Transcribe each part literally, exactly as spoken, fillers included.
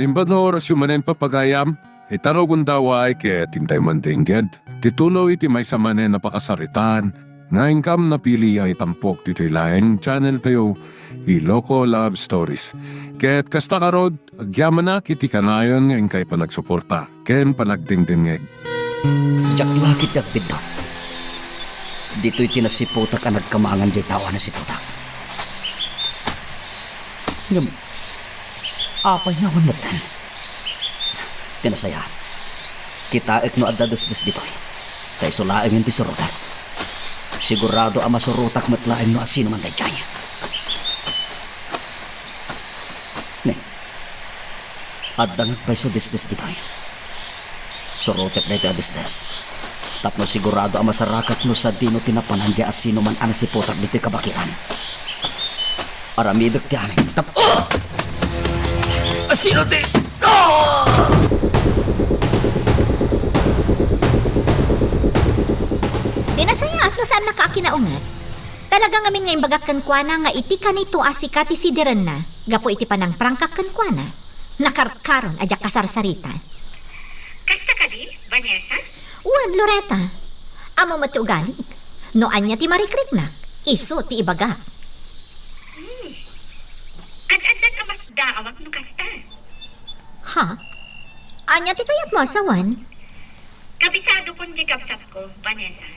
Imbag nga orasyo manen, papagayam, ita nga gundaway ket intay mandengged ti tuloy ti maysa manen a pakasaritaan nga inkam napili a itampok ditoy laeng channel tayo, Iloko Love Stories. Ket kasta ngarud, agyamanak iti kanayon nga inkay panagsuporta ken panagdengdengngeg. Diak la ketdi agbiddut. Ditoy ti nasiputak a nagkamangan diay tao a nasiputak. Ngem, apay nga awan metten? Ti nasayaat, kitaek no adda desdes ditoy, ta isu laengen ti surotek. Sigurado a masurotak met laeng no asinoman daydiay. Ne, adda nga agpayso desdes ditoy. Surotek daytoy a desdes tapno sigurado a masarakak no sadino ti napanan diay asinoman a nasiputak ditoy kabakiran. Aramidek ti amin. Tap-, oh! Asino ti, oh! Ti nasayaat no saannaka a kinaunget. Talaga ngamin nga imbagak kenkuana nga iti kanito a sika ti sidirenna gapu iti panangprangkak kenkuana. Nakarkaron a diak kasarsarita. Kasta kadi, Vanessa? Wen, Loretta. Ammo met ti ugalik. No ania ti marikriknak, isu ti ibagak. Hmm. Ad-addan a masdaawak no kasta. Ha? Ania ti kayatmo a sawen? Kabisadokon diay kabsatko, Vanessa.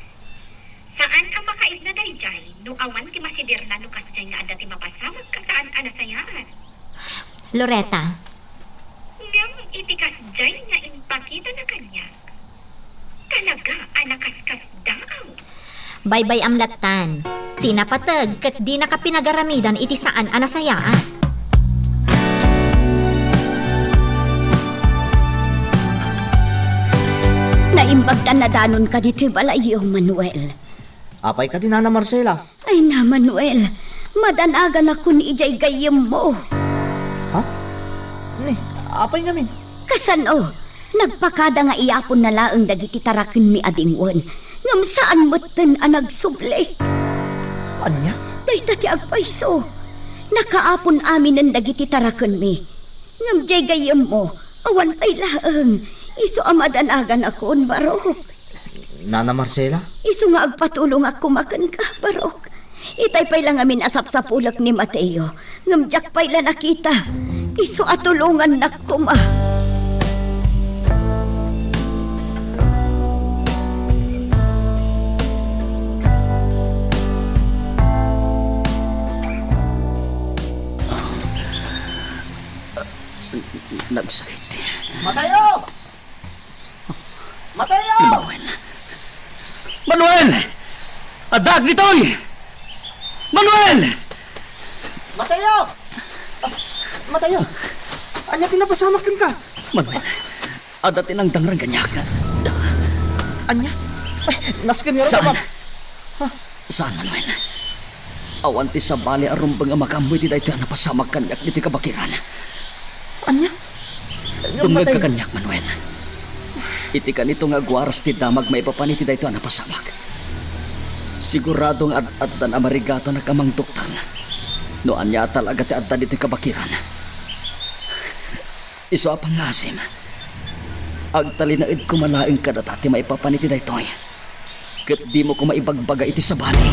Saan a makaidna daydiay no awan ti masidirna no kasdiay nga adda ti mapasamak a saan a nasayaat. Loretta. Ngem iti kasdiay nga impakitana kaniak, talaga a nakaskasdaaw. Baybay-am lattan. Ti napateg ket dinaka pinagaramidan iti saan a nasayaat. Naimbag ta nadanonka ditoy balayyo, Manuel. Apay kadi, Nana Marcela? Ay na, Manuel, madanaganakon idiay gayyemmo. Ha? Ni, apay ngamin? Kasano? Nagpakada nga iyaponna laeng dagiti tarakenmi a dingwen, ngem saan metten a nagsubli. Ania? Dayta ti agpayso. Nakaapon aminen dagiti tarakenmi. Ngem diay gayyemmo, awan pay laeng. Isu a madanaganakon, Barok. Nana Marcela? Isu nga agpatulongak koma kenka, Barok. Itay pay la ngamin a sapsapulek ni Mateo, ngem diak pay la nakita. Isu a tulongannak koma. Nagsakit. Mateo! Mateo! Manuel! Manuel! Addaak ditoy! Manuel! Mateo! Ah, Mateo! Ania ti napasamak kenka? Manuel, adda ti nangdangrang kaniak. Ania? Ay, nasken nga Saan? Saan, Manuel? Awan ti sabali a rumbeng a makaammo iti daytoy a napasamak kaniak ditoy kabakiran. Ania? Dumngegka kaniak, Manuel. Iti kanito nga agwaras ti damag maipapan iti daytoy a napasamak. Sigurado nga ad-addan a marigatanak a mangduktal no ania a talaga ti adda ditoy kabakiran. Isu a pangngaasim, agtalinaed koma laeng kadata ti maipapan iti daytoy, ket dimo koma ibagbaga iti sabali.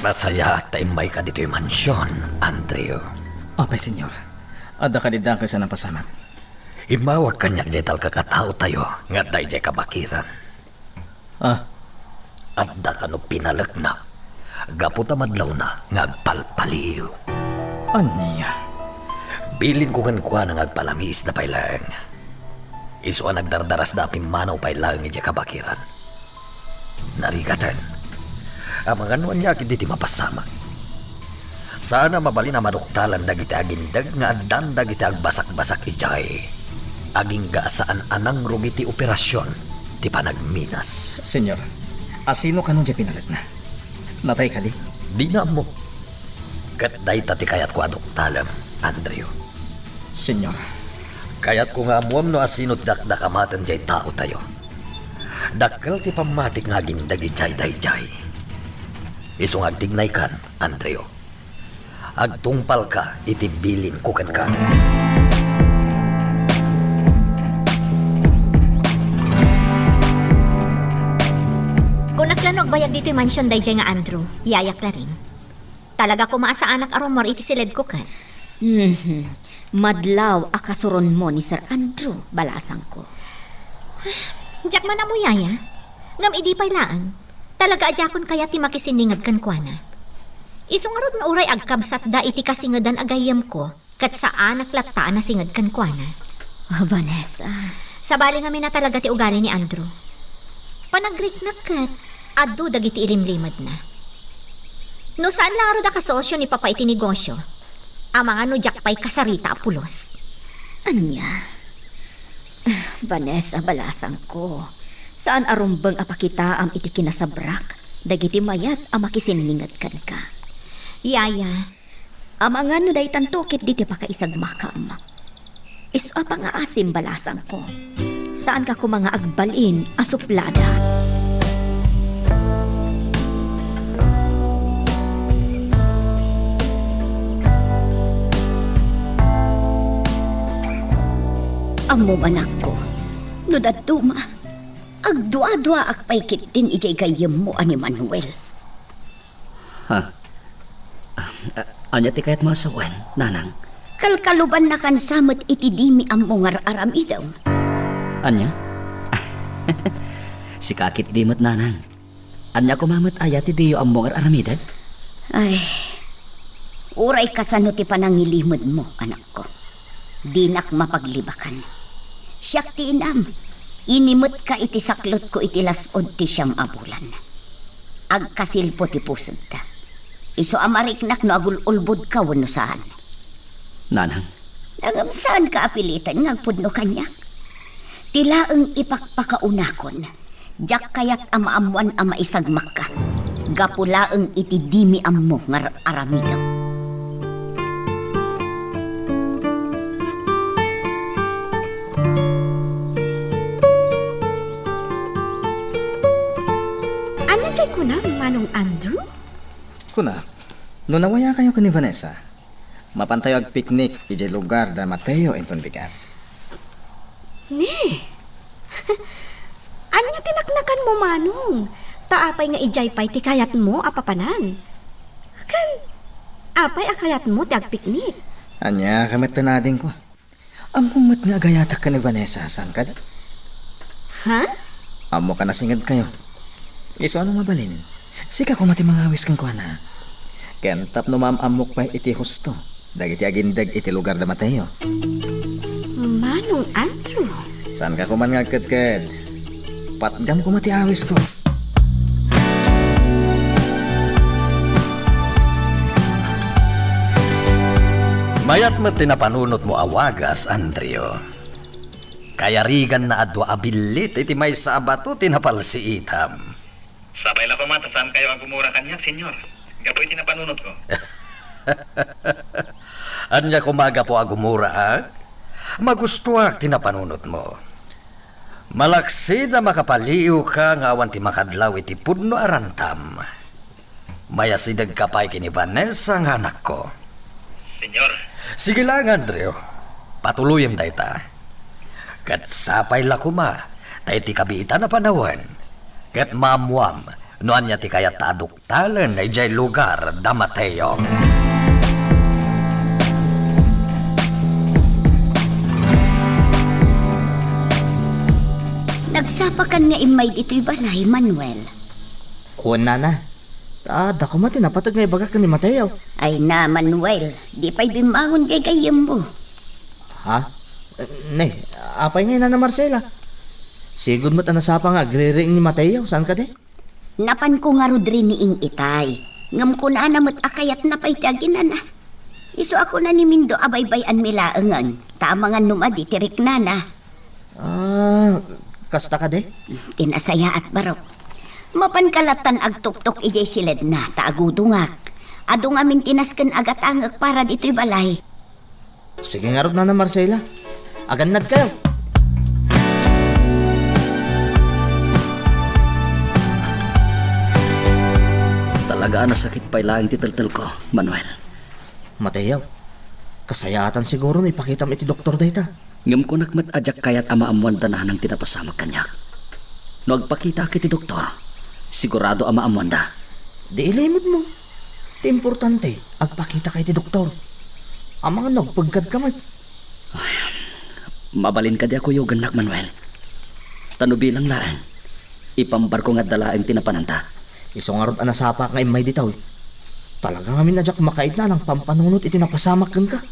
Nasayaat ta immayka ditoy mansion, Andrew. Apay, Señor. Adda kadi dakes a napasamak? Immawag kaniak diay talkak a taotayo nga adda idiay kabakiran. Ah. Adda kano pinalekna gapu ta madlawna nga agpalpaliw. Ania? Bilinko kenkuana nga agpalamiisda pay laeng. Isu a nagdardarasda a pimmanaw pay laeng idiay kabakiran. Narigaten. Amangan no ania ketdi ti mapasamak. Saan a mabalin a maduktalan dagiti agindeg nga addan dagiti agbasakbasak idiay. Agingga a saan a nangrugi ti operasion ti panagminas. Señor, asino kano diay pinalekna? Natay kadi? Dina ammo. Ket dayta ti kayatko a duktalem, Andrew. Señor. Kayatko nga ammuem no asino ti dakdakamaten diay taotayo. Dakkel ti pammatik nga agindeg idiay daydiay. Isu nga agtignaykan, Andrew. Agtungpalka iti bilinko kenka. Kunak la no agbayag ditoy mansion daydiay nga Andrew, Yaya Clarin. Talaga koma a saanak a rummuar iti siledko ket. Mhm. Madlaw a kasuronmo ni Sir Andrew, balasangko. Diak man ammo, Yaya. Ngem idi pay laeng, talaga a diakon kayat ti makisinninged kenkuana. Isu ngarud nga uray agkabsatda iti kasingedan a gayyemko, ket saanak latta a nasinged kenkuana. Ah, Vanessa. Sabali ngamin a talaga ti ugali ni Andrew. Panagriknak ket adu dagiti ilimlimedna. No saan la ngarud a kasosio ni Papa iti negosio, amangan no diak pay kasarita a pulos. Ania? Ah, Vanessa, balasangko, saan a rumbeng a pakitaam iti kinasabrak dagiti mayat a makisinninged kenka. Yaya, amangan no daytanto ketdi ti pakaisagmakam. Isu a pangaasim, balasangko. Saanka koma nga agbalin a suplada. Ammom, anakko, no dadduma, agduaduaak pay ketdin idiay gayyemmo a ni Manuel. Ha? Ah, ania ti kayatmo a sawen, nanang? Kalkalubannakan sa met iti dimi ammo nga ar-aramidem. Ania? Sika ketdi met, nanang. Ania koma met aya ti diyo ammo nga ar-aramiden? Ay, uray kasano ti panangilimedmo, anakko. Dinak mapaglibakan. Siak ti inam. Inimetka iti saklotko iti las-ud ti siam a bulan. Agkasilpo ti pusodta. Isu a mariknak no agul-ulbodka wenno saan. Nanang. Ngem saanka a piliten nga agpudno kaniak. Ti laeng ipakpakaunakon. Diak kayat a maammoan a maisagmakka gapu laeng iti dimi ammo nga ar-aramidem. Ania diay kunam, Manong Andrew? Kunak, no nawayakayo ken ni Vanessa, mapantayo agpiknik idiay lugar da Mateo inton bigat. Ni? Ania ti naknakanmo, Manong? Ta apay nga idiay pay ti kayatmo a papanan? Ken apay a kayatmo ti agpiknik? Ania ka met ta nadingko? Ammom met nga agayatak ken ni Vanessa, saan kadi? Ha? Ammok a nasingedkayo. Isu a no mabalin, sika koma ti mangawis kenkuana. Ken tapno maam-ammok pay iti husto dagiti agindeg iti lugar da Mateo. Manong Andrew. Saanka koman nga agkedked. Patgam koma ti awisko. Mayat met ti napanunotmo a wagas, Andrew. Kayariganna a dua a billit iti maysa a bato ti napalsiitam. Sapay la koma ta saankayo a gumura kaniak, Señor, gapu iti napanunotko. Ania koma a gapu a gumuraak? Magustoak ti napanunotmo. Malaksid a makapaliiwka nga awan ti makadlaw iti pudno a rantam. Mayasidegka pay ken ni Vanessa nga anakko. Señor. Sige laeng, Andrew. Patuloyem dayta. Ket sapay la koma ta iti kabiitan a panawen, ket maammoam no ania ti kayatta a duktalen idiay lugar da Mateo. Nagsapakan nga immay ditoy balay, Manuel. Kuan, nana. Ta, adda koma ti napateg nga ibagak ken ni Mateo. Ay na, Manuel, di pay bimmangon diay gayyemmo. Ha? Ne, apay ngay, Nana Marcela? Sigud met a nasapa nga agririing ni Mateo, saan kadi? Napanko ngarud riniing itay, ngem kunana met a kayatna pay ti aginana. Isu a kuna ni Mindo a baybay-anmi laengen, ta amangan no madi ti riknana. Ah, kasta kadi? Ti nasayaat, barok. Mapanka lattan agtuktok idiay siledna, ta agudongak. Adu ngamin ti nasken a gatangek para ditoy balay. Sige ngarud, Nana Marcela. Agannadkayo. Ta Talaga a nasakit pay laeng ti teltelko, Manuel. Mateo, kasayaatan siguro no ipakitam iti doktor dayta. Ngem kunak met a diak kayat a maammuanda nanang ti napasamak kaniak. No agpakitaak iti doktor, sigurado a maammuanda. Di ilimedmo. Ti importante, agpakitaka iti doktor. Amangan no agpeggad ka met. Ay, mabalin kadi a kuyogennak, Manuel? Ta no bilang laeng, ipambarko nga adda laeng ti napananta. Isu ngarud a nasapak nga immay ditoy. Talaga ngamin a diak makaidna a nangpampanunot iti napasamak kenka.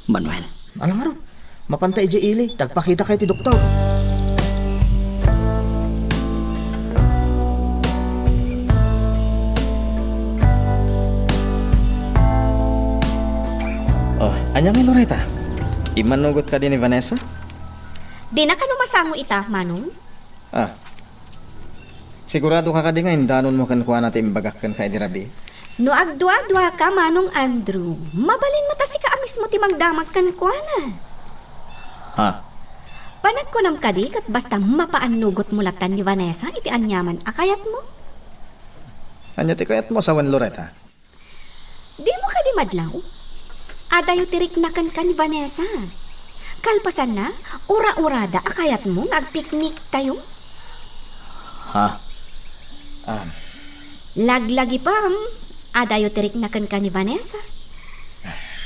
Manuel. Ala ngarud, mapanta idiay ili, ta agpakitaka iti doktor. Oh, ania ngay, Loretta? Immanugot kadi ni Vanessa? Dina kano masango ita, Manong? Ah. Sigurado ka kadi nga indanonmo kenkuana ti imbagak kenka idi rabii? No agdua-dua ka, Manong Andrew, mabalin met a sika a mismo ti mangdamag kenkuana. Ha? Panagkunam kadi ket basta mapaannugotmo latta ni Vanessa iti aniaman a kayatmo? Ania ti kayatmo a sawen, Loretta? Dimo kadi madlaw? Adayo ti rikna kenka ni Vanessa. Kalpasanna, ura-urada a kayatmo nga agpikniktayo? Ha? Ah. Laglagipem, adayo ti rikna kenka ni Vanessa.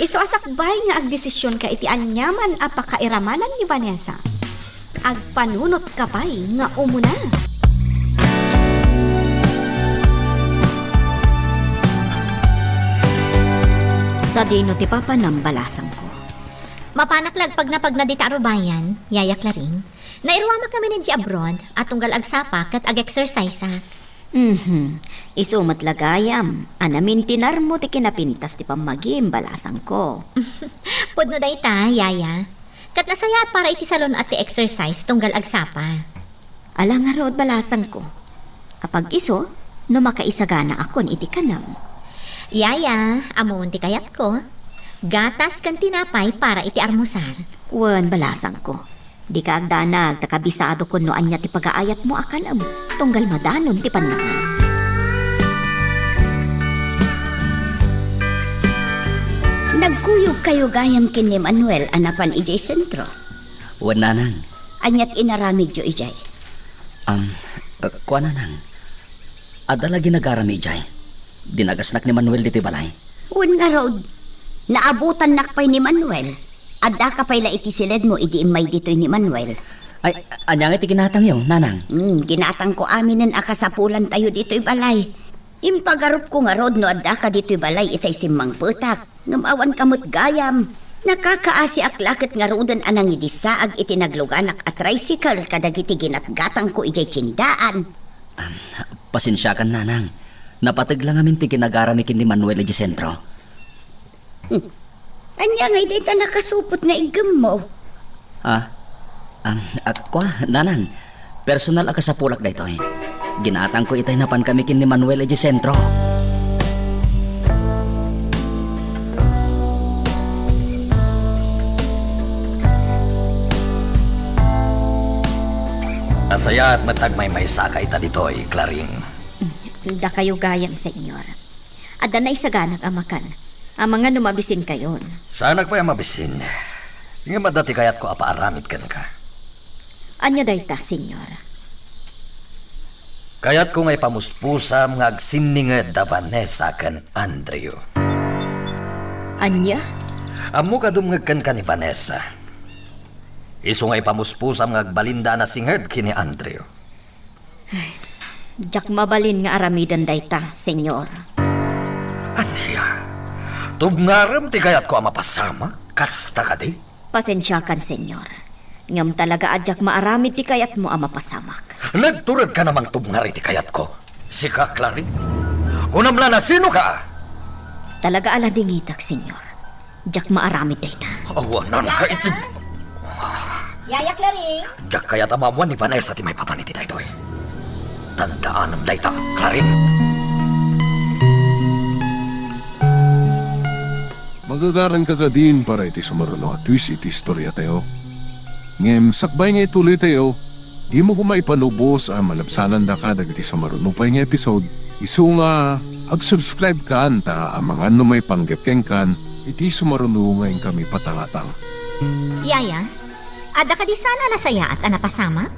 Isu a sakbay nga agdesisionka iti aniaman a pakairamanan ni Vanessa. Agpanunotka pay nga umuna. Sadino ti papanam, balasangko? Mapanak la agpagnapagna dita a rubayan, Yaya Clarin. Nairuamak ngamin idiay abroad, a tunggal agsapa ket ag-exercise-ak. Mhm. Isu met la gayam a namintinarmo ti kinapintas ti pammagim, balasangko. Pudno dayta, Yaya. Ket nasayaat para iti salon a ti exercise tunggal agsapa. Ala ngarud, balasangko. Apag-isu, no makaisaganaakon iti kanam. Yaya, ammom ti kayatko. Gatas ken tinapay para iti armusar. Wen, balasangko. Dika agdanag ta kabisadokon no ania ti pagaayatmo a kanam, tunggal madanon ti pannangan. Nagkuyogkayo gayam ken ni Manuel a napan idiay sentro? Wen, nanang. Ania ti inaramidyo idiay? Am, eh, kua, nanang. Adda la ginagarami idiay. Dinagasnak ni Manuel ditoy balay. Wen ngarud, naabutannak pay ni Manuel. Addaka pay la iti siledmo idi immay ditoy ni Manuel. Ay, ania ngay ti ginatangyo, nanang? Hmm, ginatangko aminen a kasapulantayo ditoy balay. Impagarupko ngarud no addaka ditoy balay itay simmangpetak. Ngem awanka met gayam. Nakakaasiak la ket ngaruden a nangidissaag iti nagluganak a tricycle kadagiti ginatgatangko idiay tiendaan. Am, pasensiakan, nanang. Napateg la ngamin ti ginagarami ken ni Manuel idiay sentro. Hmm. Ania ngay dayta nakasupot nga iggemmo? Ah, am, ah, kua, nanang. Personal a kasapulak daytoy. Ginatangko itay napankami ken ni Manuel idiay sentro. Nasayaat met ta agmaymaysaka ita ditoy, Clarin. Dakayo gayam, Señor. Adda naisaganak a makan. Amangan no mabisinkayon. Saanak pay a mabisin. Ngem adda ti kayatko a paaramid kenka. Ania dayta, Señor? Kayatko nga ipamuspusam nga agsinninged da Vanessa ken Andrew. Ania? Ammok a dumngeg kenka ni Vanessa. Isu nga ipamuspusam nga agbalinda a nasinged ken ni Andrew. Ay, diak mabalin nga aramiden dayta, Señor. Ania? Tubngarem ti kayatko a mapasamak? Kasta kadi? Pasensiakan, Señor. Ngem talaga a diak maaramid ti kayatmo a mapasamak. Nagturedka a mangtubngar iti kayatko. Sika, Clarin? Kunam la a sinoka? Talaga a ladingitak, Señor. Diak maaramid dayta. Awananka iti... Yaya Clarin? Diak kayat a maammuan ni Vanessa ti maipapan iti daytoy. Tandaanam dayta, Clarin. Magagaranka kadin para iti sumaruno a twist iti istoriatayo. Ngem sakbay nga ituloytayo, dimo koma ipanubos a malabsanandaka dagiti sumaruno pay nga episode, isu nga Mag-subscribe kan ta amangan no maipanggep kenkan iti sumaruno nga inkami patangatang. Yaya, adda kadi saan a nasayaat a napasamak?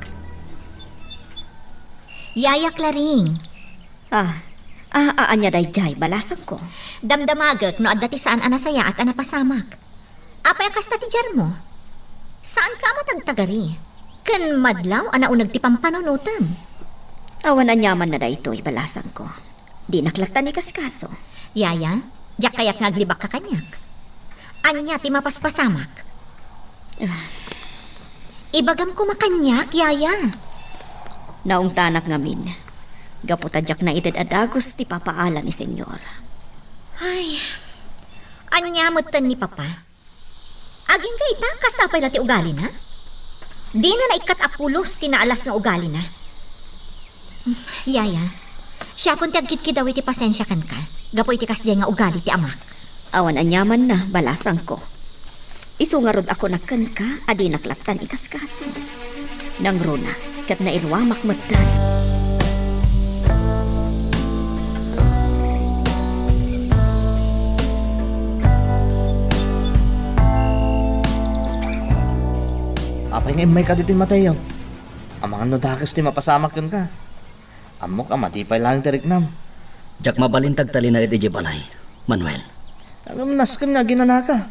Yaya Claring. Ah, ah, ah, ania daydiay, balasangko? Damdamagek no adda ti saan a nasayaat a napasamak. Apay a kasta ti diarmo? Saanka a matagtagari? Ken madlaw a nauneg ti pampanunotem. Awan aniamanna daytoy, balasangko. Dinak lattan ikaskaso. Yaya, diak kayak nga aglibakka kaniak. Ania ti mapaspasamak? Ah. Ibagam koma kaniak, Yaya. Naungtanak ngamin. Gapu ta diak naited a dagus ti papaala ni Senyor. Ay, ania metten ni Papa? Agingga ita, kasta pay la ti ugalina? Dina naikkat a pulos ti naalas nga ugalina. Yaya, siakon ti agkidkidaw iti pasensia kenka, gapu iti kasdiay nga ugali ti amak. Awan aniamanna, balasangko. Isu ngarud a kunak kenka a dinak lattan ikaskaso. Nangruna, ket nairuamak metten. Apay nga immayka ditoy, Mateo? Amangan no dakes ti mapasamak kenka. Ammok a madi pay laeng ti riknam. Diak mabalin ti agtalinaed idiay balay, Manuel. Ngem nasken nga aginanaka.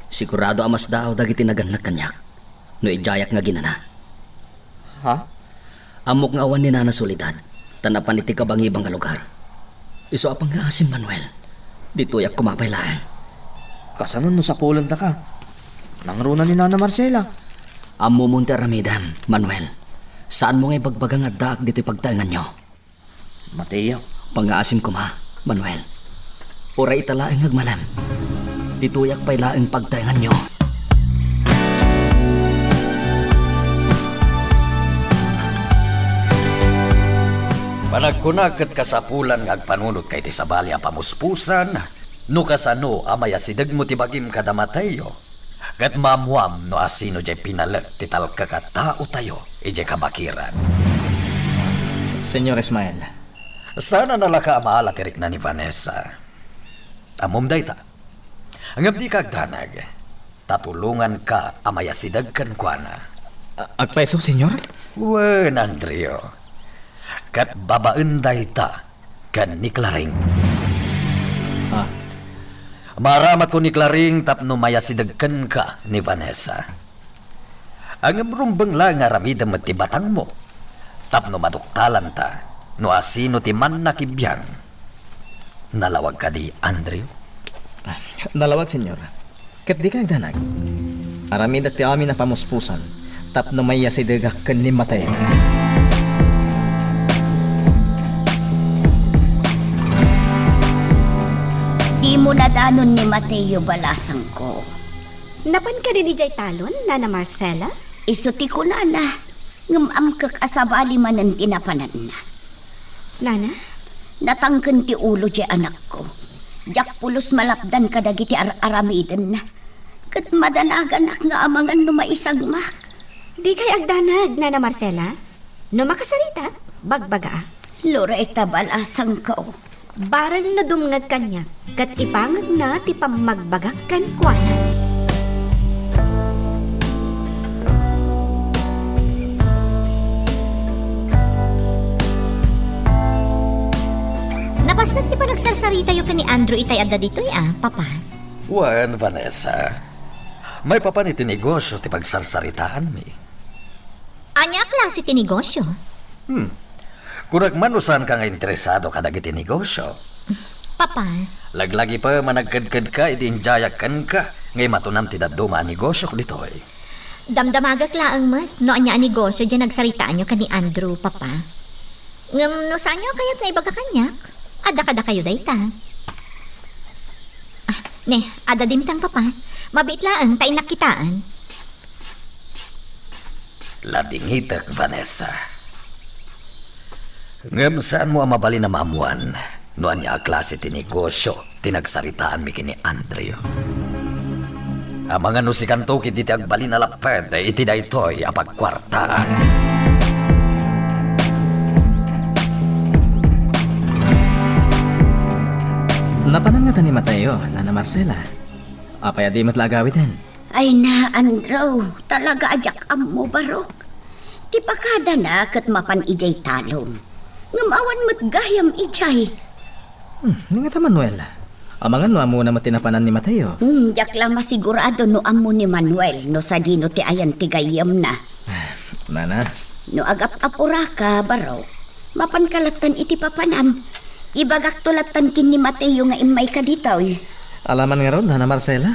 Sigurado a masdaaw dagiti nagannak kaniak no idiayak nga aginana. Ha? Ammok nga awan ni Nana Soledad, ta napan iti kabangibang a lugar. Isu a pangngaasim, Manuel. Ditoyak koma pay laeng. Kasano no sapulentaka? Nangruna ni Nana Marcela. Ammomon ti aramidem, Manuel. Saanmo nga ibagbaga nga addaak ditoy pagtaenganyo. Mateo. Pangngaasim koma, Manuel. Uray ita laeng nga agmalem. Ditoyak pay laeng pagtaenganyo. Panagkunak ket kasapulan nga agpanunotka iti sabali a pamuspusan, no kasano a mayasidegmo ti bagim kada Mateo. Ket maammoam no asino diay pinalek ti talkek a taotayo idiay kabakiran. Señor Ismael. Saan a nalaka a maala ti rikna ni Vanessa. Ammom dayta. Ngem dika agdanag, ta tulonganka a mayasideg kenkuana. A-, agpayso, Señor? Wen, Andrew. Ket babaen dayta, ken ni Claring. Ah. Maaramatko ni Claring tapno mayasideg kenka ni Vanessa. Ngem rumbeng laeng nga aramidem met ti batangmo tapno maduktalanta no asino ti mannakibiang. Nalawag kadi, Andrew? Nalawag, Señor. Ket dika agdanag. Aramidek ti amin a pamuspusan tapno mayasidegak ken ni Mateo. Dimo nadanon ni Mateo, balasangko. Napan kadin idiay talon, Nana Marcela? Isu ti kunana, ngem amkek a sabali manen ti napananna. Nana? Natangken ti ulo diay anakko. Diak pulos malapdan kadagiti ar-aramidenna. Ket madanaganak nga amangan no maisagmak. Dikay agdanag, Nana Marcela? No makasaritak, bagbagaak. Loretta, balasangko. Bareng no dumngeg kaniak, ket ipangegna ti pammagbagak kenkuana. Napasnek ti panagsarsaritayo ken ni Andrew itay adda ditoy, a, Papa? Wen, Vanessa. Maipapan iti negosio ti pagsarsaritaanmi. Ania a klase ti negosio? Hmm. Kunak man no saanka nga interesado kadagiti negosio. Papa. Laglagipem a nagkedkedka idi indiayak kenka nga imatunam ti dadduma a negosiok ditoy. Damdamagak laeng met no ania a negosio diay nagsaritaanyo ken ni Andrew, Papa. Ngem no saanyo a kayat nga ibaga kaniak, adda kadakayo dayta. Ah, ne, adda dimtang, Papa. Mabiit laeng ta innak kitaen. Ladingitek, Vanessa. Ngem saanmo a mabalin a maammoan no ania a klase ti negosio ti nagsaritaanmi ken ni Andrew. Amangan no sikanto ketdi ti agbalin a lapped iti daytoy a pagkuartaan. Yo, Nana Marcela. Apay a di met la agawiden? Ay na, Andrew, talaga a diak ammo, Barok. Ti pakadana ket mapan idiay talon. Ngem awan met gayam idiay. Hmm, ni ngata Manuel. Amangan no ammona met ti napanan ni Mateo. Hmm, diak la masigurado no ammo ni Manuel no sadino ti ayan ti gayyemna. Nana. No agap-apuraka, Barok, mapanka lattan iti papanam. Ibagakto lattan ken ni Mateo nga immayka ditoy. Alaman ngarud, Nana Marcela.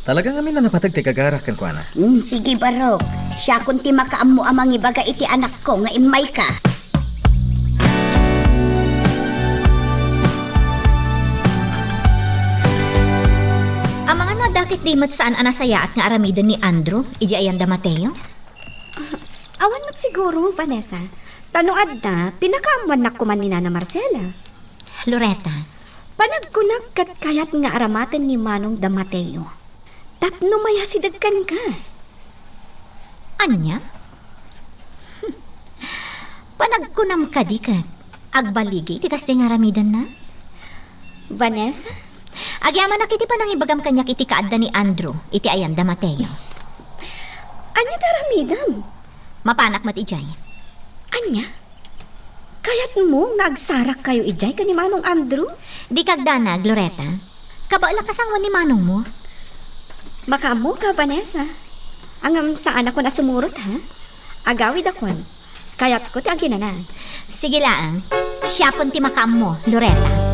Talaga ngamin a napateg ti gagarak kenkuana. Hmm, sige, Barok. Siakon ti makaammo a mangibaga iti anakko nga immayka. Amangan no adda ket di met saan a nasayaat nga aramiden ni Andrew idiay ayan da Mateo? Awan met siguro, Vanessa. Ta no adda, pinakaammoannak koman ni Nana Marcela. Loretta. Panagkunak ket kayat nga aramaten ni Manong da Mateo. Tapno mayasideg kenka. Ania? Panagkunam kadi ket agbaligi iti kastoy nga aramidenna? Vanessa? Agyamanak iti panangibagam kaniak iti kaadda ni Andrew iti ayan da Mateo. Ania ti aramidem? Mapanak met idiay. Ania? Kayatmo nga agsarakkayo idiay ken ni Manong Andrew? Dika agdanag, Loretta. Kabaelak a sangoen ni manongmo. Makaammoka, Vanessa. Ngem saanakon a sumurot, ha? Agawidakon. Kayatko ti aginana. Sige laeng. Siakon ti makaammo, Loretta.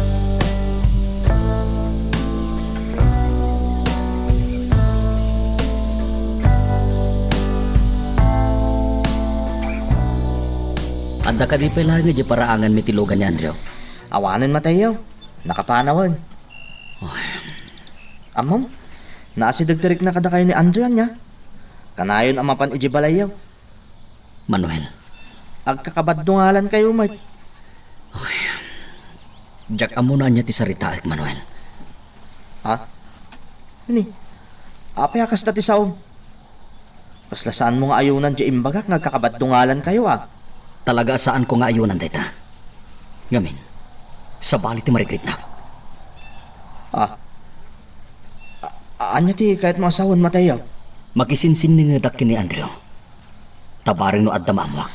Adda kadi pay laeng idiay paraanganmi ti lugan ni Andrew? Awanen, Mateo. Nakapanawen. Ay. Ammom, naasideg ti rikna kadakayo ni Andrew, ania? Kanayon a mapan idiay balayyo. Manuel. Agkakabaddungalankayo met. Ay. Diak ammo no ania ti saritaek, Manuel. Ha? Ni, apay a kasta ti saom? Kasla saanmo nga ayonan diay imbagak nga agkakabaddungalankayo, a? Talaga a saanko nga ayonan dayta. Ngamin, sabali ti marikriknak. Ah. A-, ania ti kayatmo a sawen, Mateo? Makisinsinningedak ken ni Andrew. Ta bareng no adda maammoak.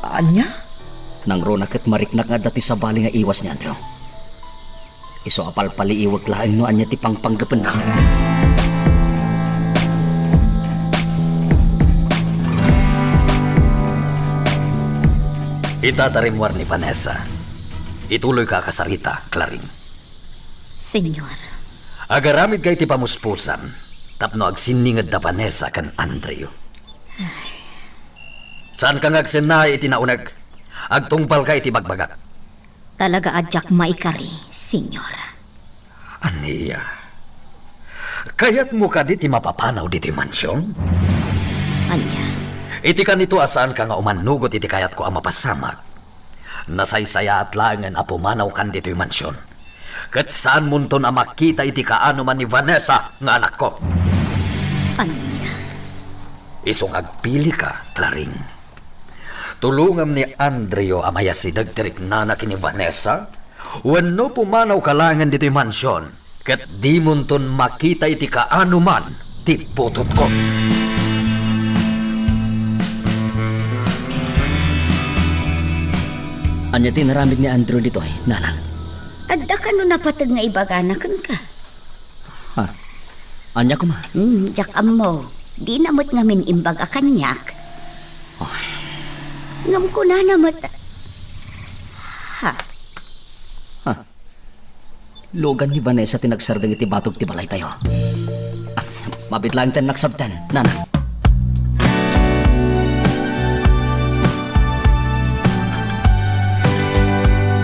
Ania? Nangruna ket mariknak nga adda ti sabali nga iwas ni Andrew. Isu a palpaliiwek laeng no ania ti pangpanggepenna. Ita ti rimmuar ni Vanessa. Ituloyka a kasarita, Clarin. Señor. Agaramidka iti pamuspusan tapno agsinningeddaka Vanessa ken Andrew. Ay. Saanka nga agsennaay iti nauneg. Agtungpalka iti bagbagak. Talaga a diak maikari, Señor. Ania? Kayatmo kadi ti mapapanaw ditoy mansion? Ania? Iti kanito a saanka nga umannugot iti kayatko a mapasamak, nasaysayaat laengen a pumanawkan ditoy mansion, ket saanmonton a makita iti kaanoman ni Vanessa nga anakko. Ania? Isu nga agpilika, Clarin. Tulongam ni Andrew a mayasideg ti riknana ken ni Vanessa, wenno pumanawka laengen ditoy mansion, ket dimonton makita iti kaanoman ti butotko. Ania ti inaramid ni Andrew ditoy, nanang? Adda kano napateg nga ibagana kenka? Ha? Ania koma? Hmm, diak ammo. Dina met ngamin imbaga kaniak. Ay. Ngem kunana met, ha? Ha? Lugan ni Vanessa ti nagsardeng iti batog ti balaytayo. Ah, mabiit laeng ti nagsabten, nana.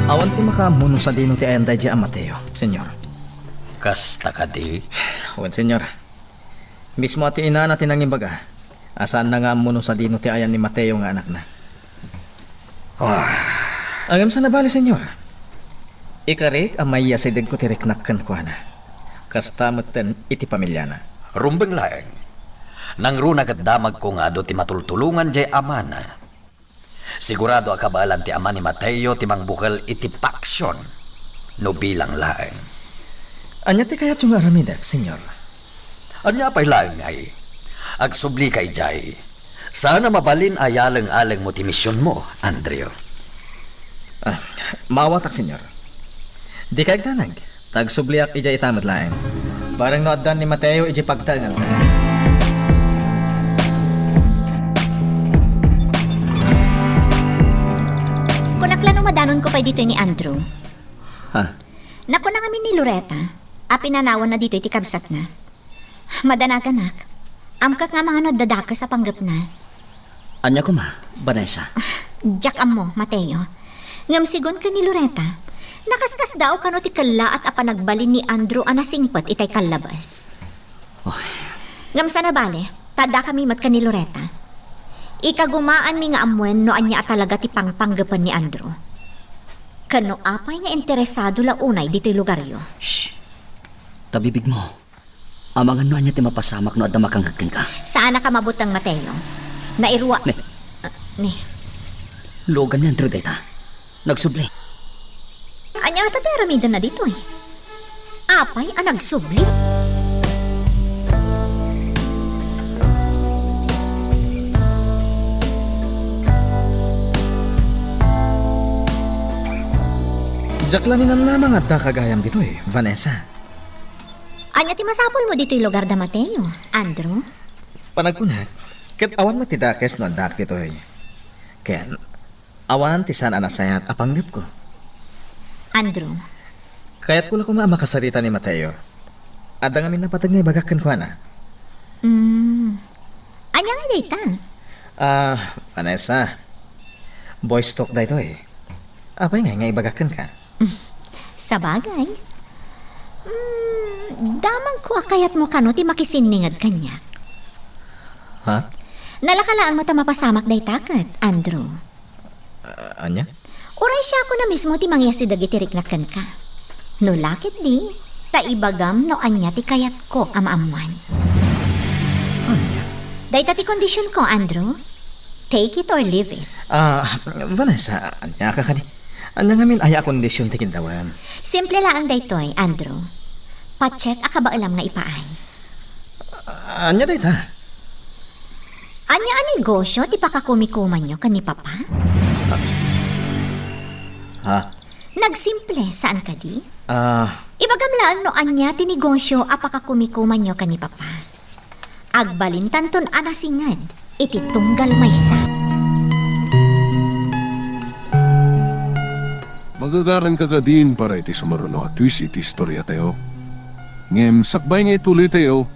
Awan ti makaammo no sadino ti ayan daydiay a Mateo, Señor. Kasta kadi? Wen, Señor. Mismo a ti inana ti nangibaga a saanna nga ammo no sadino ti ayan ni Mateo nga anakna. Ah. Ngem saan a bale, Señor. Ikarik a mayasidegko ti riknak kenkuana. Kasta metten iti pamiliana. Rumbeng laeng. Nangruna ket damagko nga adu ti matultulongan diay amana. Sigurado a kabaelan ti ama ni Mateo ti mangbukel iti paksion no bilang laeng. Ania ti kayatyo nga aramidek, Señor? Ania pay laeng ngay? Agsublika idiay. Saan a mabalin a yaleng-alengmo ti misionmo, Andrew. Ah, maawatak, Señor. Dika agdanag, ta agsubliak idiay ita met laeng. Bareng no addan ni Mateo idiay pagtaenganta. Kunak la no madanonko pay ditoy ni Andrew. Ha? Nakuna ngamin ni Loretta a pinanawanna ditoy ti kabsatna. Madanaganak. Amkak nga amangan no adda dakes a panggepna. Ania koma, Vanessa? Diak ammo, Mateo. Ngem sigun ken ni Loretta, nakaskasdaaw kano ti kellaat a panagbalin ni Andrew a nasingpet itay kallabes. Oy. Ngem saan a bale, ta addakami met ken ni Loretta. Ikagumaanmi nga ammuen no ania a talaga ti pangpanggepen ni Andrew. Ken no apay nga interesado la unay ditoy lugaryo. Shh! Tabibigmo. Amangan no ania ti mapasamak no adda makangngeg kenka. Saanaka mabuteng, Mateo. Nairua- Ne. Ah, ne. Luogan ni Andrew dayta. Nagsubli. Ania ngata ti aramidenna ditoy? Apay a nagsubli? Diak la ninamnama nga adda kagayam ditoy, Vanessa. Ania ti masapulmo ditoy lugar da Mateo, Andrew? Panagkunak, ket awan met ti dakes no addaak ditoy. Ken, awan ti saan a nasayaat a panggepko. Andrew. Kayatko la koma a makasarita ni Mateo. Adda ngamin napateg nga ibagak kenkuana. Mm. Ania nga dayta? Ah, Vanessa. Boys talk daytoy. Apay ngay nga ibagak kenka? Sabagay. Mm, damagko a kayatmo kano ti makisinninged kaniak. Ha? Nalaka laeng met a mapasamak dayta ket, Andrew. Ah, ania? Uray siakon a mismo ti mangyasi dagiti riknak kenka. No la ketdi, ta ibagam no ania ti kayatko a maammuan. Ania? Dayta ti kondisionko, Andrew. Take it or leave it. Ah, Vanessa, ania ka kadi? Ania ngamin aya a kondision ti kiddawem? Simple laeng daytoy, Andrew. Pacheck a kabaelam nga ipaay. Ania dayta? Ania a negosio ti pakakumikumanyo ken ni Papa? Ha? Nagsimple, saan kadi? Ah. Ibagam laeng no ania ti negosio a pakakumikumanyo ken ni Papa. Agbalintanton a nasinged iti tunggal maysa. Magagaranka kadin para iti sumaruno a twist iti istoriatayo. Ngem sakbay nga ituloytayo,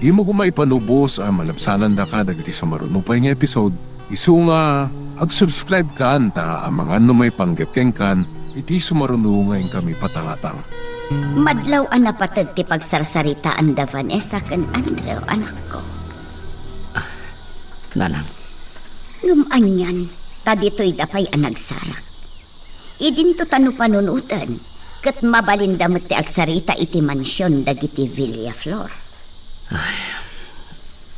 dimo koma ipanubos a malabsanandaka dagiti sumaruno pay nga episode, isu nga ag-subscribe kan ta amangan no maipanggep kenkan iti sumaruno nga inkami patangatang. Madlaw a napateg ti pagsarsaritaan da Vanessa ken Andrew, anakko. Ah, nanang. Ngem anian, ta ditoyda pay a nagsarak. Idinto ta no panunoten, ket mabalinda met ti agsarita iti mansion dagiti Villaflor. Ay,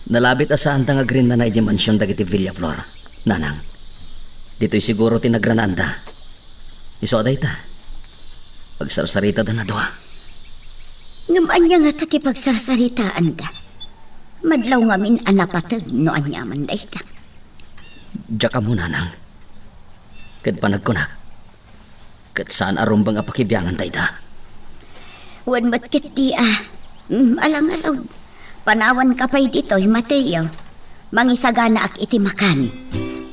nalabit a saanda nga agrinnana idiay mansion dagiti Villaflor, nanang. Ditoy siguro ti nagranaanda. Isu a dayta, agsarsaritada a dua. Ngem ania ngata ti pagsarsaritaanda? Madlaw ngamin a napateg no aniaman dayta. Diak ammo, nanang. Ket panagkunak, ket saan a rumbeng a pakibiangan dayta. Wen met ketdi a, mm, alangarud. Panawanka pay ditoy, Mateo. Mangisaganaak iti makan.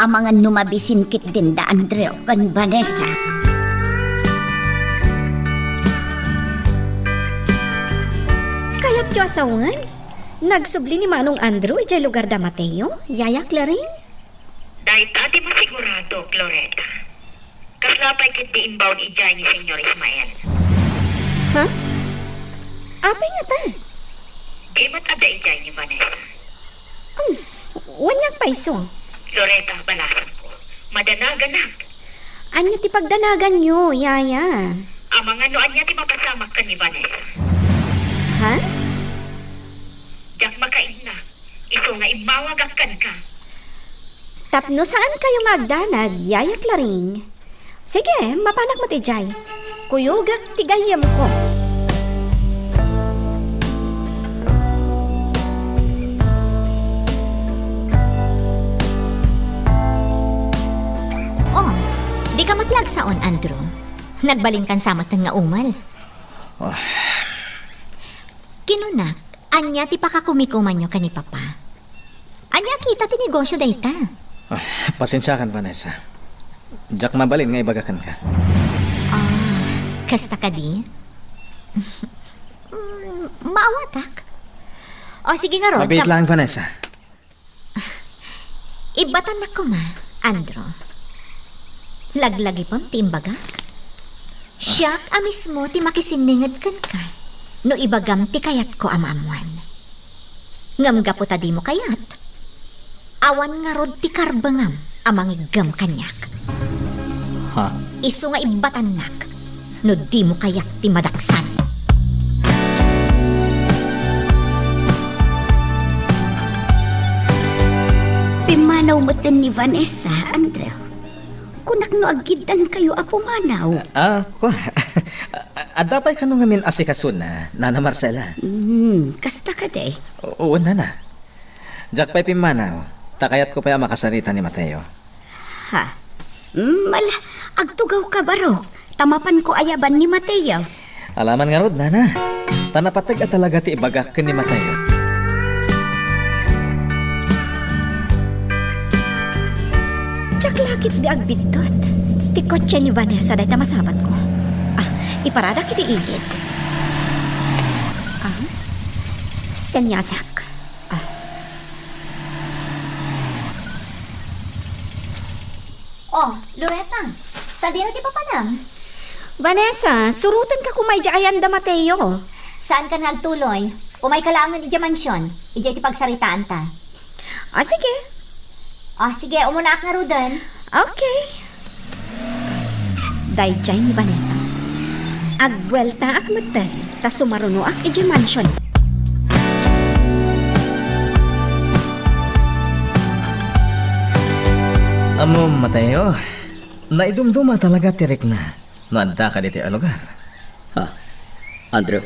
Amangan no mabisin ketdin da Andrew ken Vanessa. Kayatyo a sawen? Nagsubli ni Manong Andrew idiay lugar da Mateo, Yaya Claring? Dayta ti masigurado, Loretta. Kasla pay ketdi imbaon idiay ni Señor Ismael. Ha? Apay ngata? Di met adda idiay ni Vanessa. Hmm, wen nga agpayso. Loretta, balasangko. Madanaganak. Ania ti pagdanaganyo, Yaya? Amangan no ania ti mapasamak ken ni Vanessa. Ha? Diak makainna. Isu nga immawagak kenka. Tapno saankayo nga agdanag, Yaya Claring. Sige, mapanak met idiay. Kuyogak ti gayyemko. Ika met ti agsaon, Andrew. Nagbalinkan sa metten nga umel. Ah. Kinunak, ania ti pakakumikumanyo ken ni Papa? Ania kita ti negosyo dayta? Ah, pasensiakan, Vanessa. Diak mabalin nga ibaga kenka. Ah, kasta kadi? Mm, maawatak. O, sige ngarud, Mabiit kam- lang, Vanessa. Ibbatannak koma, Andrew. Laglagipem ti imbagak. Siak a mismo ti makisinninged kenka no ibagam ti kayatko a maammuan. Ngem gapu ta dimo kayat, awan ngarud ti karbengam a mangiggem kaniak. Ha? Isu nga ibbatannak no dimo kayat ti madaksan. Pimmanaw metten ni Vanessa, Andrew. Kunak no agkiddankayo a pumanaw. Ah, kua. Adda pay kano ngamin asikasona, Nana Marcela? Hmm, kasta kadi? Oo, Nana. Diak pay pimmanaw, ta kayatko pay a makasarita ni Mateo. Ha? Mm, ala, agtugawka barok, ta mapanko ayaban ni Mateo. Alaman ngarud, Nana. Ta napateg a talaga ti ibagak ken ni Mateo. Diak la ketdi agbiddut. Ti kotse ni Vanessa dayta masabatko. Ah, iparadak iti igid. Ah, seniasak. Ah. Oh, Loretta, sadino ti papanam? Vanessa, surotenka koma idiay ayan da Mateo. Saankan nga agtuloy. Umayka laengen idiay mansion. Idiay ti pagsaritaanta. Ah, sige. Ah, sige, umunaak ngaruden. Okay. Daydiay ni Vanessa. Agbueltaak metten ta sumarunoak idiay mansion. Ammom, Mateo, naidumduma talaga ti rikna no addaka ditoy a lugar. Ha? Andrew?